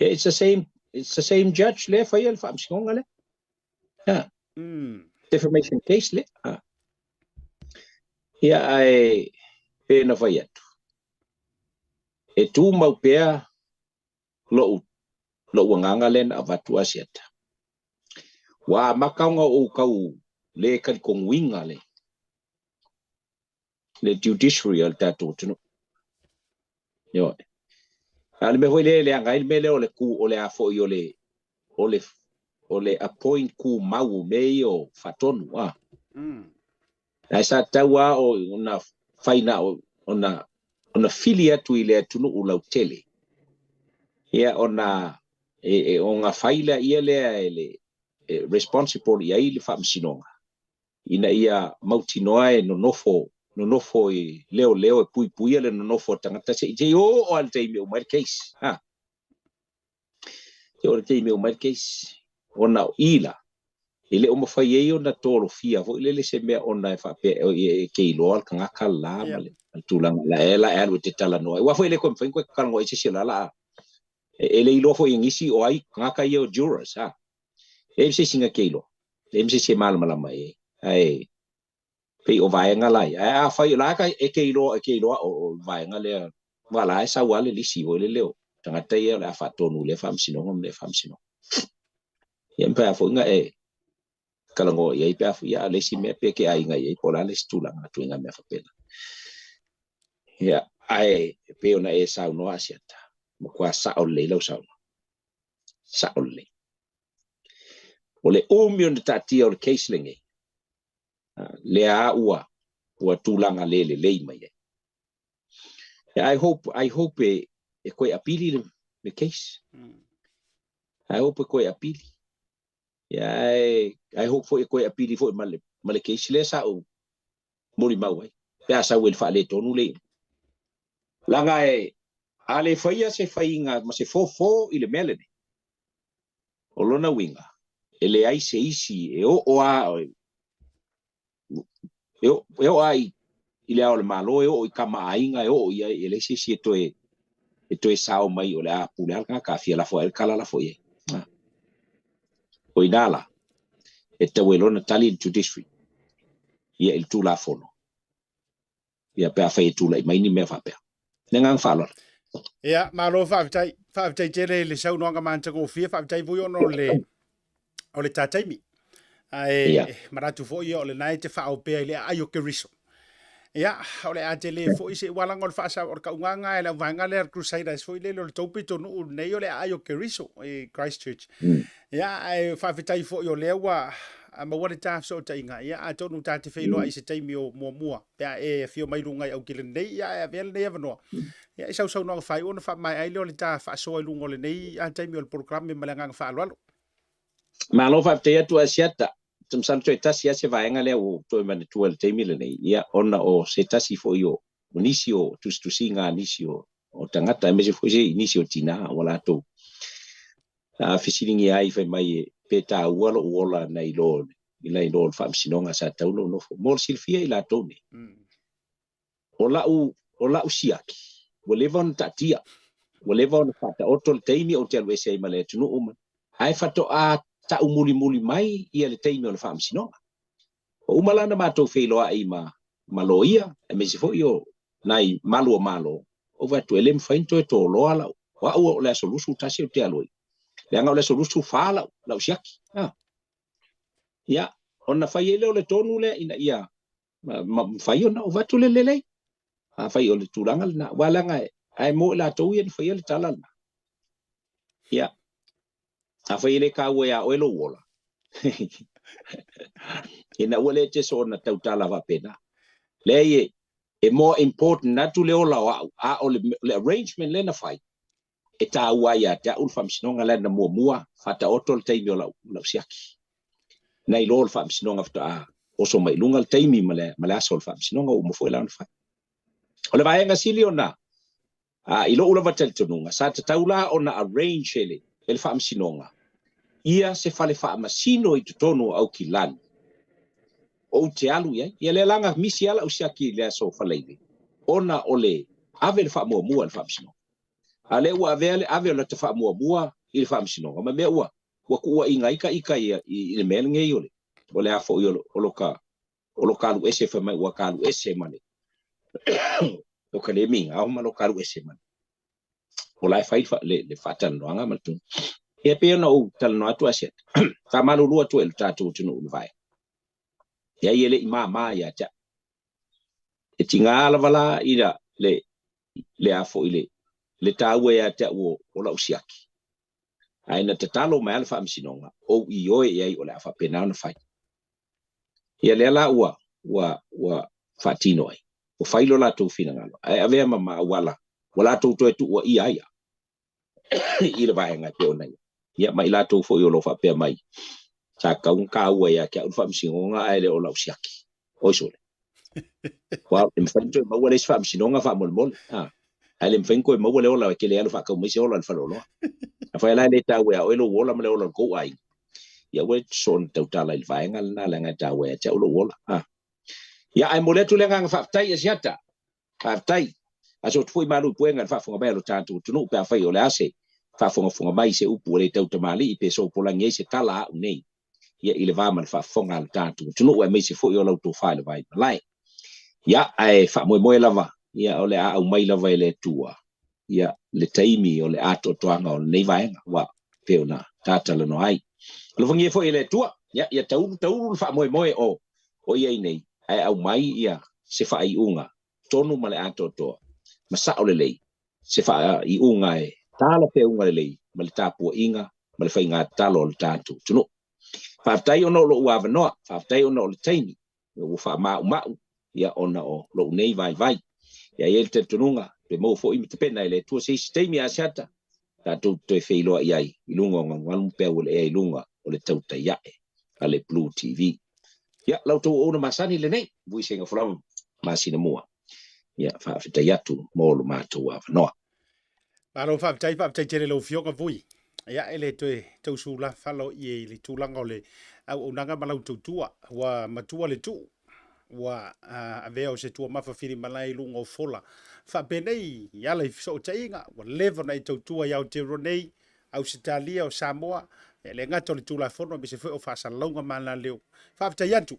Yeah, it's the same judge lea faia le faamasinoga lea. Ha. Defamation case lea. Ha. Ia ae pe na fai atu. E tumau pea lou agaga lea na avatu Asiata. Ua amata ona ou tau le talitonuina le judiciary o le tatou atunuu. Ioe. A o le mea foi lea e leaga ai le mea lea o le ku o le a foi o le appoint kumau o mea ia o faatonu a. Ae sa tatau lava ona fai na o ona fili atu i le atunuu lautele. Ia ona e ona fai lea lea e le e responsible i ai le faamasinoga ina ia mautinoa e nonofo i leoleo e puipuia le nonofo o tagata se i oo lava le taimi e uma ai le case. Ha. Se oo le taimi e uma ai le case. Ona o i la, e le o mafai ai ona tolofia foi lele se mea ona e faapea e ke iloa le tagata la ma le tulaga la e la e alu e te talanoa. Aua foi e le koe mafai ona koe talanoa i se isi o la la e le iloa foi e nisi o ai tagata ia o jurors. Ha. E se isi na ke iloa. E se isi e malamalama i ai. Ae pei o vaega la ia. Ae afai o la e ke iloa e ke iloa o vaega lea wa la e sau lava le lisi foi lele o tagata ia o le a faatonu i lea faamasinoga ma lea faamasinoga. Ia ma pe a foi na e talanoa i ai pe a foi ia a le isi mea pe ke aiga i ai po o le a le isi tulaga ituaiga mea faapena. Ia ae pei ona e saunoa Asiata, matua sao lelei lau saunoaga. Sao lelei. O le umi ona taatia o le case lenei, lea ua tulaga le lelei mai ai. I hope e koe apili le case. I hope e koe apili. Yeah, I hope foi e koe apili foi ma le case lea sa ou molimau ai. Pe a sau e le faaletonu le Laga e a le faia se faiga ma se fofo i le mea lenei. O lona uiga, e leai se isi e oo a e oo ai i le ao o le Malo, e oo i kamaaiga, e oo i ai, e leai se isi e toe sao mai o le a pule a le tagata a fia lafo ai le tala lafo i ai. O ina la, e tau e lona tali le judiciary, ia i le Tulafono. Ia pe a fai e tulai mai ni mea faapea. Le agaga faaaloalo. Ia, malo faafetai. Faafetai tele i le saunoaga matagofie, faafetai foi ona o le ta taimi. Ae manatu foi ia o lena e te faaopea i le aai o Keriso. Ia, o le a tele foi se ualaga o le faasa o le kaugaga e le auvaega lea le Crusaders foi lele o le tou pitonuu lenei o le aai o Keriso i Christchurch. Ia, ae faafetai foi o lea ua maua le ta fesootaiga. Ia, atonu ta te feiloai i se taimi o muamua pe a e afio mai luga i Aukele nei, ia ae avea lenei avanoa. Ia, i sausaunoaga faaiu ona faamaea ai lea o le ta faasoa i luga o lenei taimi o le polokalame ma le agaga faaaloalo. Malo faafetai atu Asiata. Masalo toe tasi lava se vaega lea ua toe manatua i le taimi lenei. Ia, ona o se tasi foi o nisi o tusitusiga a nisi o tagata, aemaise foi se nisi o tina ua latou fesiligia ai fai mai e pe taua lou ola nai lo i nai lo le faamasinoga sa tatau ona ou nofo. Mo le silafia i latou nei. O lau siaki, ua leva ona taatia. Ua leva ona faataoto le taimi ou te alu ese ai ma le atunuu ma. Ae faatoa tau mulimuli mai ia le taimi o le faamasinoga. Ua uma la ona matou feiloai ma loia, aemaise foi o nai malu o Malo, ou fai atu e le mafai ona toe toloa lau O au o le aso 21 ou te alu ai. Leaga o le aso 24 lau, lau siaki. A. Ia, ona fai ai lea o le tonu lea ina ia mafai ona ou avatu le lelei. Afai o le tulaga lena, aua leaga ae mo i latou ia na faia le tala lena. Ia, afai e le taua ia oe lou ola, ina ua le te soona tautala faapena. Leai e, e more important atu le ola o au, a o le, le arrangement lea na fai, e taua ai ia te au le faamasinoga lea na muamua faataoto le taimi o lau, lau siaki. Nai lo le faamasinoga faatoa oso mai i luga le taimi ma le, ma le aso o le faamasinoga ua uma foi la ona fai. O le vaega sili ona a, i lou lava talitonuga, sa tatau la ona arrange e le, e le faamasinoga ia se fale faamasino i totonu o Aukilani ou te alu i ai. Ia lea la na misi lava lau siaki i le aso Faraile ona o le ave le faamuamua i le faamasinoga. A lea ua avea le ave o lata faamuamua i le faamasinoga ma mea ua ua tuuaiina ai ta ita i, i le mea lenei o le o le a foi o, o lo ka o lo ka alu ese fai mai ua ka alu ese ma le o ka le migao ma lo ka alu ese ma le o la e fai le, le faatalanoaga ma le tonu. Ia pei ona ou talanoa atu Asiata, faamalulu atu ai i lo tatou atunuu i le vaega. Ia e le i māmā ia te au. E tiga lava la ina le, le a foi le, le taua ia te au o, o lau siaki. Ae na tatalo mai lava le faamasinoga, ou ioe i ai o le a faapena ona fai. Ia lea la ua, ua, ua faatino ai. Ua fai lo latou finagalo, ae avea ma ma auala ua latou toe tuuaia ai au i le vaega e pei ona i ai. Ia ma i latou foi o lo o faapea mai, sa tatau ona taua ia te au le faamasinoga ae le o lau siaki. Oi sole. Ua e mafai ona toe maua le isi faamasinoga faamolemole. A. Ae le mafai ona toe maua le ola e te le alu faatau mai se ola i le faleoloa. Afai la e le taua ia oe lou ola ma le ola o le tou aiga, ia aua e te soona tautala i le vaega lena leaga e taua ia te au lou ola. A. Ia ae momoli atu le agaga faafetai Asiata. Faafetai. Aso atu foi malu i puega i le faafofoga mai a lo tatou atunuu pe afai o le a se faafogafoga mai i se upu ua le tautamalii pe sopolagi ai se tala a au nei ia i le va ma le faafofoga a lo tatou atunuu aemaise foi o lau tofa i le vai malae. Ia, ae faamoemoe lava, ia o le a aumai lava e le Atua ia le taimi o le atoatoaga o lenei vaega ua pei ona tatalanoa ai. Alofagia foi e le Atua, ia, ia taulu taulu le faamoemoe o o i ai nei, ae aumai ia se faaiuga tonu ma le atoatoa ma sao lelei, se faaiuga e talafeauga lelei ma le tapuaiga ma le faigatalo a le tatou atunuu. Faafetai ona o lou avanoa, faafetai ona o le taimi ua faamaumau ia ona o lou nei vaivai. Ia e i ai le talitonuga, toe maua foi ma tapena e le Atua se isi taimi Asiata, tatou te toe feiloai ai i luga o galugalu ma peau o le ea i luga o le tautai ae a le Blue TV. Ia, la outou auauna masani lenei, Vuisega Folava masina mua. Ia, faafetai atu mo lo matou avanoa. Malo faafetai, faafetai tele lau Afioga Vui. Ia, e le toe tausula falo i le tulaga o le auaunaga ma lau tautua. Ua matua le tuu, ua avea o se tuamafa filimalae i luga o fola. Faapenei i ala i fesootaiga, ua leva ona e tautua i Aotearoa nei, Ausetalia, o Samoa, e le gata o le Tulafono, aemaise foi o faasalalauga ma alaleo. Faafetai atu.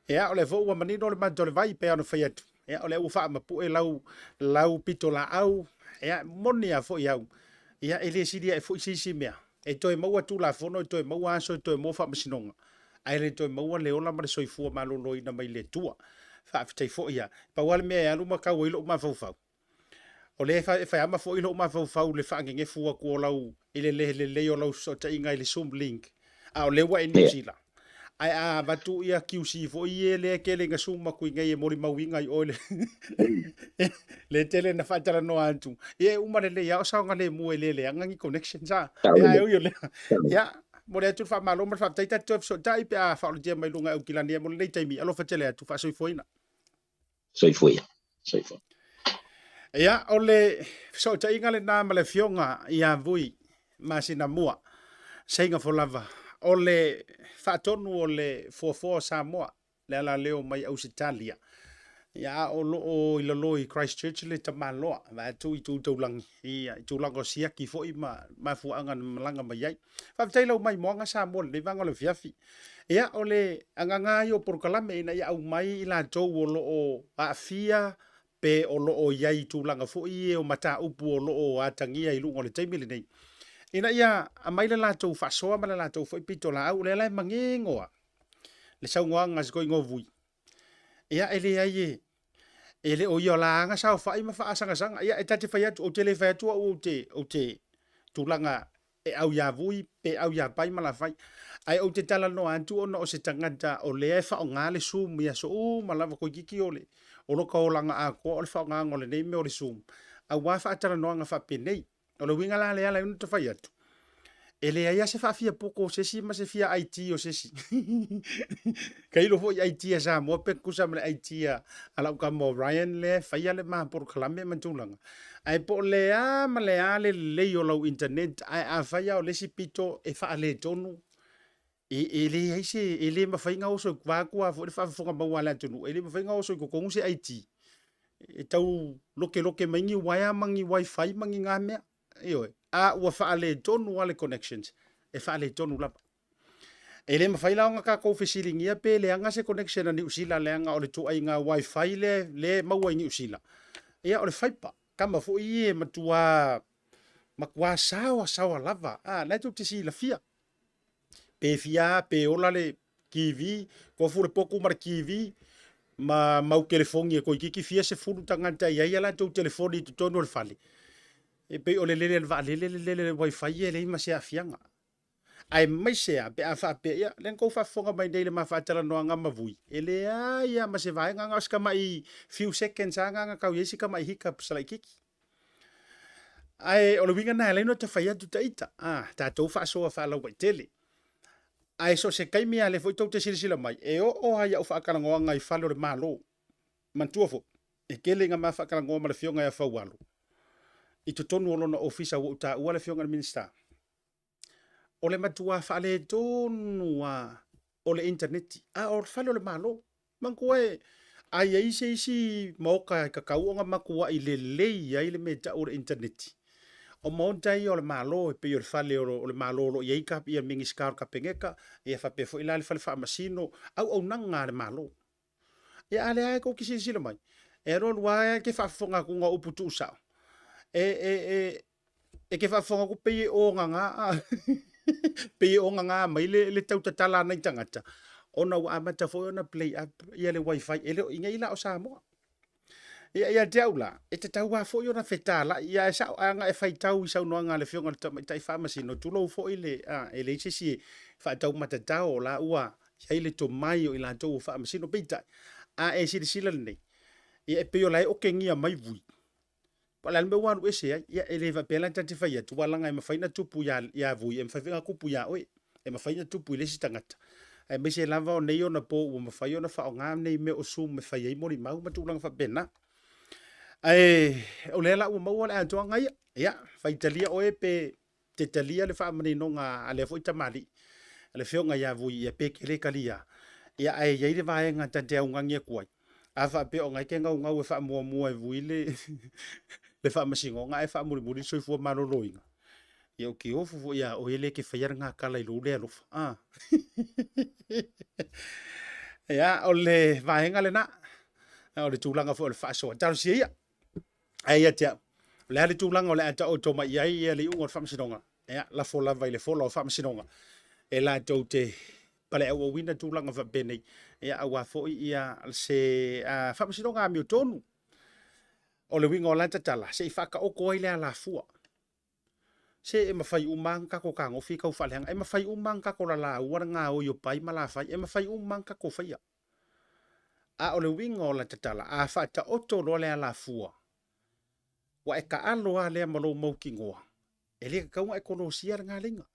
Ia, o lea foi ua manino le mata o le vai, pei ona fai atu. Ia, o lea ua faamapue lau, lau pitolaau. Ia, moni lava foi au. Ia, e le sili ae foi se isi mea. E toe maua Tulafono, e toe maua aso, e toe maua faamasinoga, ae le toe maua le ola ma le soifua maloloina mai le Atua. Faafetai foi ia. Pau lava le mea e alu ma tau ai lou mafaufau, o lea e faiama foi lou mafaufau i le faanenefu atu o lau, i le le lelei o lau fesootaiga i le Zoom link, a o lea ua e New Zealand. Ae a avatu ia QC foi ia lea e tele ina zoom atu i nei e molimauina i oe le le tele na faatalanoa atu. Ia e uma lelei lava o saogalemu e le leaga ni connections a. Ia ae ui o lea. Ia, momoli atu le faamalo ma le faafetai tatou toe fesootai pe a faaolotia mai luga e Aukilani mo lenei taimi. Alofa tele atu, faasoifuaina. Soifua ia. Soifua. Ia, o le fesootaiga lena ma le afioga ia Vui Masinamua, Seigafolava, o le faatonu o le fuafoa o Samoa, le alaleo mai Ausetalia. Ia, a o loo i lalo i Christchurch le tamaloa, vaeatu i tu taulagi, ia, i tulaga o siaki foi ma mafuaaga na malaga mai ai. Faafetai lau maimoaga Samoa lenei vaega o le afiafi. Ia, o le agaga lava ia o polokalame ina ia aumai i latou o lo o aafia pe o lo o i ai i tulaga foi ia o mataupu o lo o atagia i luga o le taimi lenei, ina ia aumai le latou faasoa ma le latou foi pitolaau, o lea la e manino lava le saunoaga a si toeaina o Vui, ia e leai e, e le o ia la ana saofai ma faasangasaga. Ia e ta te fai atu, ou te le fai atu au ou te, ou te tulaga e au iā Vui pe au iā Pai ma Lafai. Ae ou te talanoa atu ona o se tagata o lea e faaaoga le Zoom i aso uma lava toeitiiti o le o lota olaga atoa o le faaaogaina o lenei mea o le Zoom aua faatalanoaga faapenei. O le uiga la lea e ala ai ona ta fai atu, e leai lava se faafiapoto o se isi ma se fia IT o se isi. Tailo foi i IT a Samoa pe tutusa ma le IT a lau tama o Ryan lea e faia le ma polokalame ma tulaga. Ae po o le a ma le a le lelei o lau internet, ae afai lava o le isi pito e faaletonu, e, e leai se, e le mafai ona oso i, vaeatu lava foi le faafofoga maua a le atunuu, e le mafai ona oso i totonu se IT e tau lokeloke mai ni uaea ma ni wifi ma ni na mea. Ioe, a ua faaletonu lava le connections, e faaletonu lava. E le mafai la ona tatou fesiligia pe leaga se connection a Niu Sila leaga o le ituaiga wifi lea lea e maua i Niu Sila. Ia o le fiber, tama foi ia e matua matua saoa saoa lava. A, lena tou te silafia. Pe fia pe ola le TV, tofu le potu ma le TV ma mau telefoni e toeitiiti fia sefulu tagata e i ai a latou telefoni i totonu o le fale. E pei o le lele a le vaalele le lele a le wifi e leai ma se aafiaga. Aemaise lava pe a faapea, ia, lea na tou faafofoga mai nei i le ma faatalanoaga ma Vui, e leai lava ma se vaega, na o si tamai few seconds lava na na tau i ai si tamai hiccups laitiiti. Ae o le uiga lena e ala ai ona ta fai atu ta ita, a, tatou faasoa faalauaitele. Ae so o se taimi lava lea foi tou te silasila mai, e oo lava i au faatalanoaga i fale o le Malo. Manatua foi, e tele ina ma faatalanoa ma le Afioga ia Faualo i totonu o lona ofisa ua ou taua le Afioga i le Minisita. O le matua faaletonu lava o le initaneti, a o le fale o le Malo. Manatua e, a i ai se isi maota e tatau ona matuai lelei ai le mea e tau o le initaneti, o maota ia o le Malo e pei o le fale o le Malo o lo o i ai ia Minisita o le Kapeneta, ia faapea foi la le fale faamasino, auaunaga a le Malo. Ia a lea tou te silasila mai, e alu alu lava e te faafofoga atu na o upu tuusao, e, e, e, e te faafofoga atu pei e ogaga, pei e ogaga mai le, le tautatala a nai tagata, ona ua amata foi ona play up ia le wifi, e le o i inei la o Samoa. Ia, ia te au la, e tatau lava foi ona fetalai, ia e sao, a na e faitau i saunoaga a le Afioga i le Tamaitai Faamasino, tulou foi le, a, e leai se isi e faataumatatao, o la ua i ai le tomai o i latou o Faamasino. Peitai, a e silasila lenei, ia e pei o la e okegia mai vui, Po o le a le mea ua alu ese ai? Ia, e le faapea la ta te fai atu, aua leaga e mafai ona tupu ia, ia Vui, e mafai foi ona tupu ia oe, e mafai ona tupu i le isi tagata. Aemaise lava o nei ona po ua mafai ona faaaoga nei mea o Zoom e fai ai molimau ma tulaga faapena. Ae o lea la ua maua le atoaga ia. Ia, faitalia oe pe te talia le faamaninoga a lea foi tamalii, a le Afioga ia Vui, ia pe e te le talia, ia ae i ai le vaega ta te augani atu ai. A faapea o na e te naunau e faamuamua e Vui le, le faamasinoga ae faamulimuli le soifua maloloina, ia ou te ofo foi ia oe lea e te faia lena tala i lou le alofa. A. Ia, o le vaega lena, o le tulaga foi o le faasoa. Talosia ia. Ae ia te au, o le a le tulaga o le a taoto mai i ai ia le iuga o le faamasinoga? Ia, lafo lava i le fola o faamasinoga e latou te paleauauina tulaga faapenei, ia aua foi ia se uh, faamasinoga amiotonu. O le uiga o la tatala, se i faataoto ai le alafua. Se e mafai uma lava ona tatou fetagofi tau faaleaga, e mafai uma lava ona tatou lalaua le gaoi o pai ma lafai, e mafai uma lava ona tatou faia. A o le uiga o lata tala, a faataoto loa le alafua, ua e taalo lava lea ma lou mautinoa, e le tatau ona e kolosia lena laina.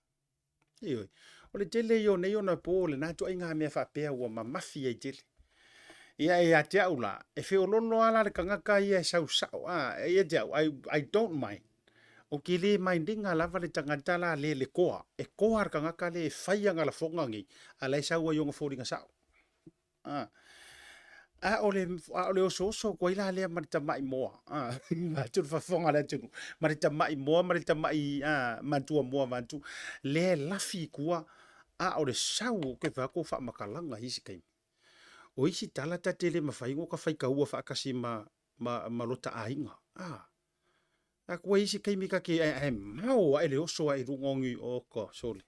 Ioe. O le tele ia o nei ona po o lena ituaiga mea faapea ua mamafi ai tele. Ia e ia te au la, e feololo lava la le tagata ia e sau sao, a, ia te au, I, I don't mind. Ou te le mind ina lava le tagata la le le toa. E toa le tagata le e fai ana lafoga nei, a la e sau ai ona foliga sao. A, a o le, a o le osooso atu ai la lea ma le tamai moa, a, vaeatu le faafofoga a le atunuu, ma le tamai moa ma le tamai a, matua moa vaeatu, lea e lafi i tua, a o le sau ou te vaai atu o faamatalaga i isi taimi. O isi tala ta te le mafai ona ta faitaua faatasi ma. ma, ma lota aiga. A, a kua isi taimi ka ke ae mao ae le oso ae i luga o ni o ka sole.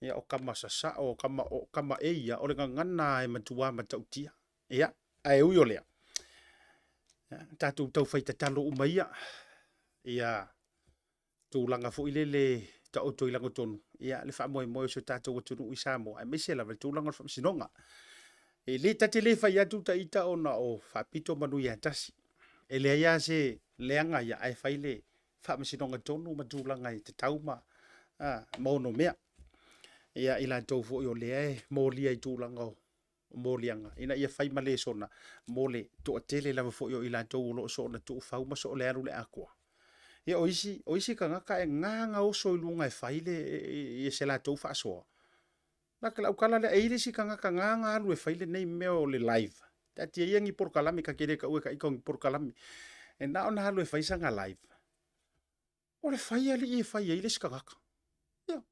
Ia o kama sasao, o kama, o kama e ia, o le gagana e matua matautia. Ia, ae ui o lea, tatou taufai tatalo uma ia, ia tulaga foi lele taoto i lagotonu, ia le faamoemoe o si o tatou atunuu i Samoa, aemaise lava le tulaga o le faamasinoga. E le ta te le fai atu ta ita ona o faapito manu ia tasi. E leai lava se leaga ia, ae fai le faamasinoga tonu ma tulaga e tatau ma, a, ma onomea. Ia, i latou foi o lea e molia i tulaga o moliaga ina ia fai ma lesona mo le toatele lava foi o i latou o lo o soona tuufau ma soo le alu i le atoa. Ia o isi, o isi tagata e gaga oso i luga e fai le, i se latou faasoa. Na ke lau tala lea, e i ai le isi tagata gaga alu e fai lenei mea o le live. Taatia ia ni polokalame, ta te le taua e taita o ni polokalame. E na ona alu e fai sana live. O le fai alii e fai ai le isi tagata. Ia.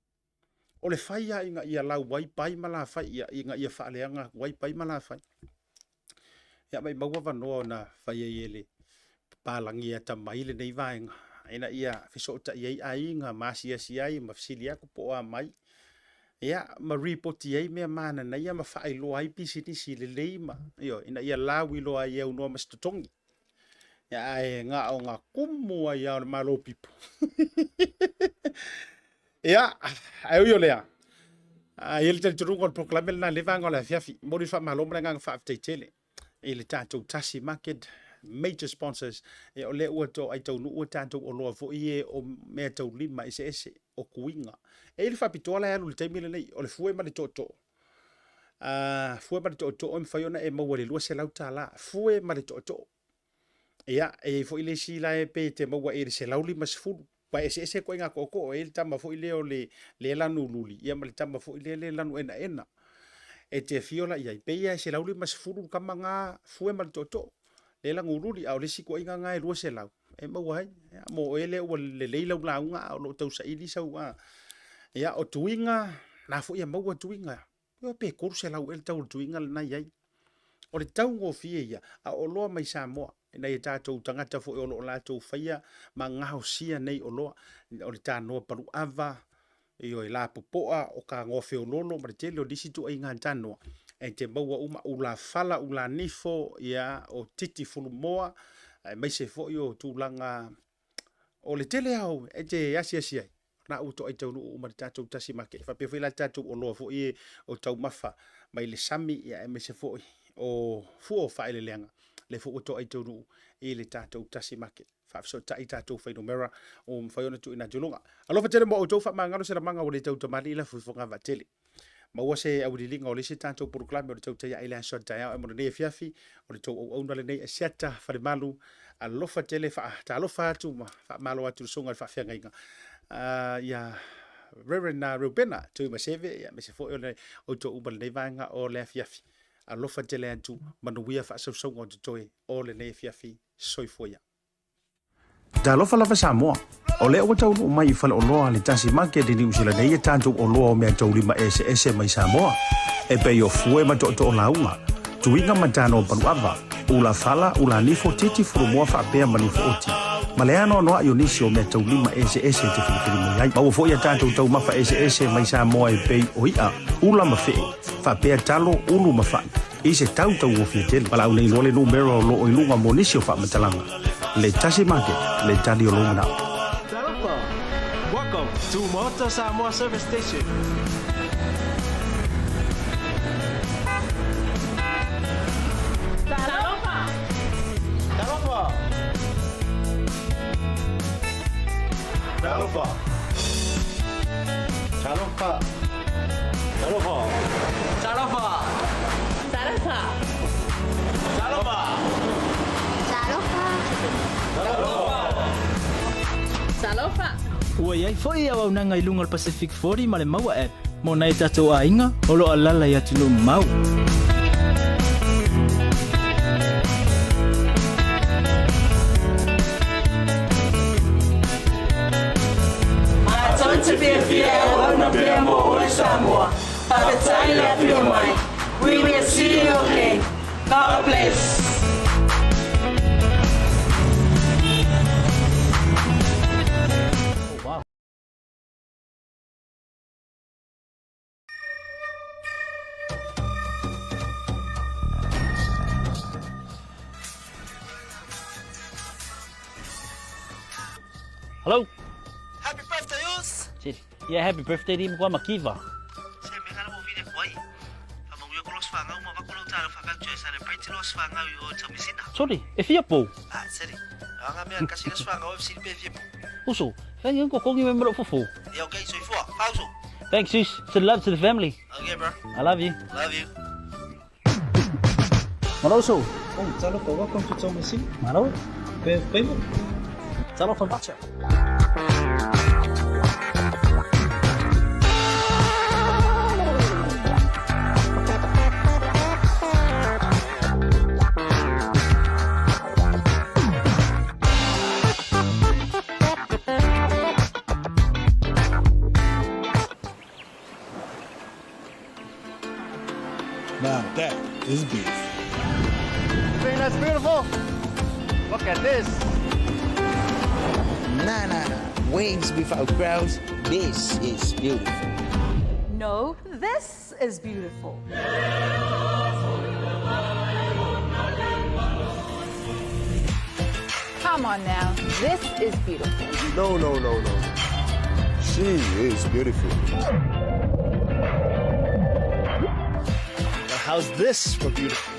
O le fai lava ina ia lau ai pai ma lafai, ia, ina ia faaleaga atu ai pai ma lafai. Ia, maimau avanoa ona fai ai e le papalagi e atamai lenei vaega, ina ia fesootai ai aiga ma asiasi ai ma fesili atu po o a mai, ia, ma ripoti ai mea mananaia ma faailoa ai pisinisi lelei ma, ioe, ina ia lauiloa ai e aunoa ma se totogi. Ae na ona kumu ai lava o le Malo pipo. Ia, ae ui o lea, e i ai le talitonuga o le polokalame lena i lenei vaega o le afiafi. Momoli le faamalo ma le agaga faafetai tele i le tatou Tasi Market, major sponsors. Ia, o lea ua toai taunuu a tatou oloa foi ia o meataulima eseese, o tuiga. E i ai le faapitoa la e alu i le taimi lenei, o le fue ma le tootoo. A fue ma le tootoo e mafai ona e maua i le $200, fue ma le tootoo. Ia, e i ai foi le isi la e pe te maua i le 150, aua e eseese ituaiga tootoo, e i ai le tama foi lea o le le lanu luli, ia ma le tama foi lea le lanu enaena. E te afio la i ai, pei lava e 150 le tama na fue ma le tootoo, le lanu luli, a o le isi ituaiga na e 200 e maua ai. Ia, mo oe lea ua lelei lau lauga a o lo o tausaili sau, a. Ia, o tuiga, na foi e maua tuiga, ia pe 300 ea le tau o le tuiga lena e i ai. O le taugofie ia, a o oloa mai Samoa, i nai o tatou tagata foi o lo o latou faia ma gaosia nei oloa, o le tanoa paluava, ioe, lapopoa, o tanoa feoloolo ma le tele o nisi ituaiga tanoa, e te maua uma, ulafala, ulanifo, ia, o titi fulumoa, aemaise foi o tulaga o le tele lava o, e te asiasi ai, na ua toai taunuu uma le tatou tasi market. E faapea foi la tatou oloa foi e o taumafa mai le sami, ia, aemaise foi o fua o faaeleeleaga, lea foi ua toai taunuu i le tatou tasi market. Faafesootai tatou fuainumera ua mafai ona tuuina atu i luga. Alofa tele mo outou, faamagalo se lamaga ua le tautamalii la fuifuga vaatele. Maua se auiliiliga o le isi tatou polokalame o le tautai ae i le aso a taeao ae mo lenei afiafi o le tou auauna lenei e Asiata Falemalu. Alofa tele, faatalofa atu ma faamalo atu i le susuga i le faafeagaiga ia Reverend Reubena Tuimaseve, ia aemaise foi o le outou uma lenei vaega o le afiafi. Alofa tele atu, manuia faasausauga o totoe o lenei afiafi. Soifua ia. Talofa lava Samoa. O lea ua taunuu mai i faleoloa a le Tasi Market i Niu Sila nei e tatou oloa o meataulima eseese mai Samoa, e pei o fue ma tootoo lauga, tuiga ma tanoa paluava, ula fala, ula nifo, titi fulumoa faapea ma nifo oti, ma le anoanoai o nisi o meataulima eseese e te filifili mai ai. Maua foi a tatou taumafa eseese mai Samoa e pei o i'a, ula ma fe'e, faapea talo, ulu ma fa'i. I se tau taugofie tele. Valaau nei loa le numera o lo o i luga mo nisi o faamatalaga. Le Tasi Market, le tali o lou manao. Talofa! Welcome to Maota Samoa Service Station. Talofa! Talofa! Talofa! Talofa! Talofa! Talofa! Talofa! Talofa! Talofa! Talofa! Ua i ai foi auaunaga i luga o le Pacific 40 ma le Maua App mo nai o tatou aiga o lo o alaala i atunuu mamao. Matou te fiafia e auauna pea mo oe Samoa. Faafetai le afio mai. We will see you again. God bless. Hello? Happy birthday, us! Seli. Yeah, happy birthday di ma makiva. Se me ngala mo vile kwai. Fa mangu yo kolos fa ngau ma va kolo talo fa fa joy celebrate los fa ngau yo tamisina. Sorry, e fia pou. Ah, seri. Anga mea kasi les fa ngau FC pe fia pou. Uso, fai ngi ko kongi me mero fofo. Yeah, okay, so ifua. Fauso. Thanks, sis. Send love to the family. Okay, bro. I love you. Love you. Malo uso. Oh, talofa, welcome to Tomasina. Malo. Pe payment. Talofa macha. Now that is beef. Think that's beautiful? Look at this. Nah, nah, nah. Wings without crowds. This is beautiful. No, this is beautiful. Come on now. This is beautiful. No, no, no, no. She is beautiful. Now how's this for beautiful?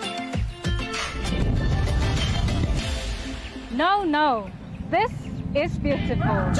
No, no. This is beautiful.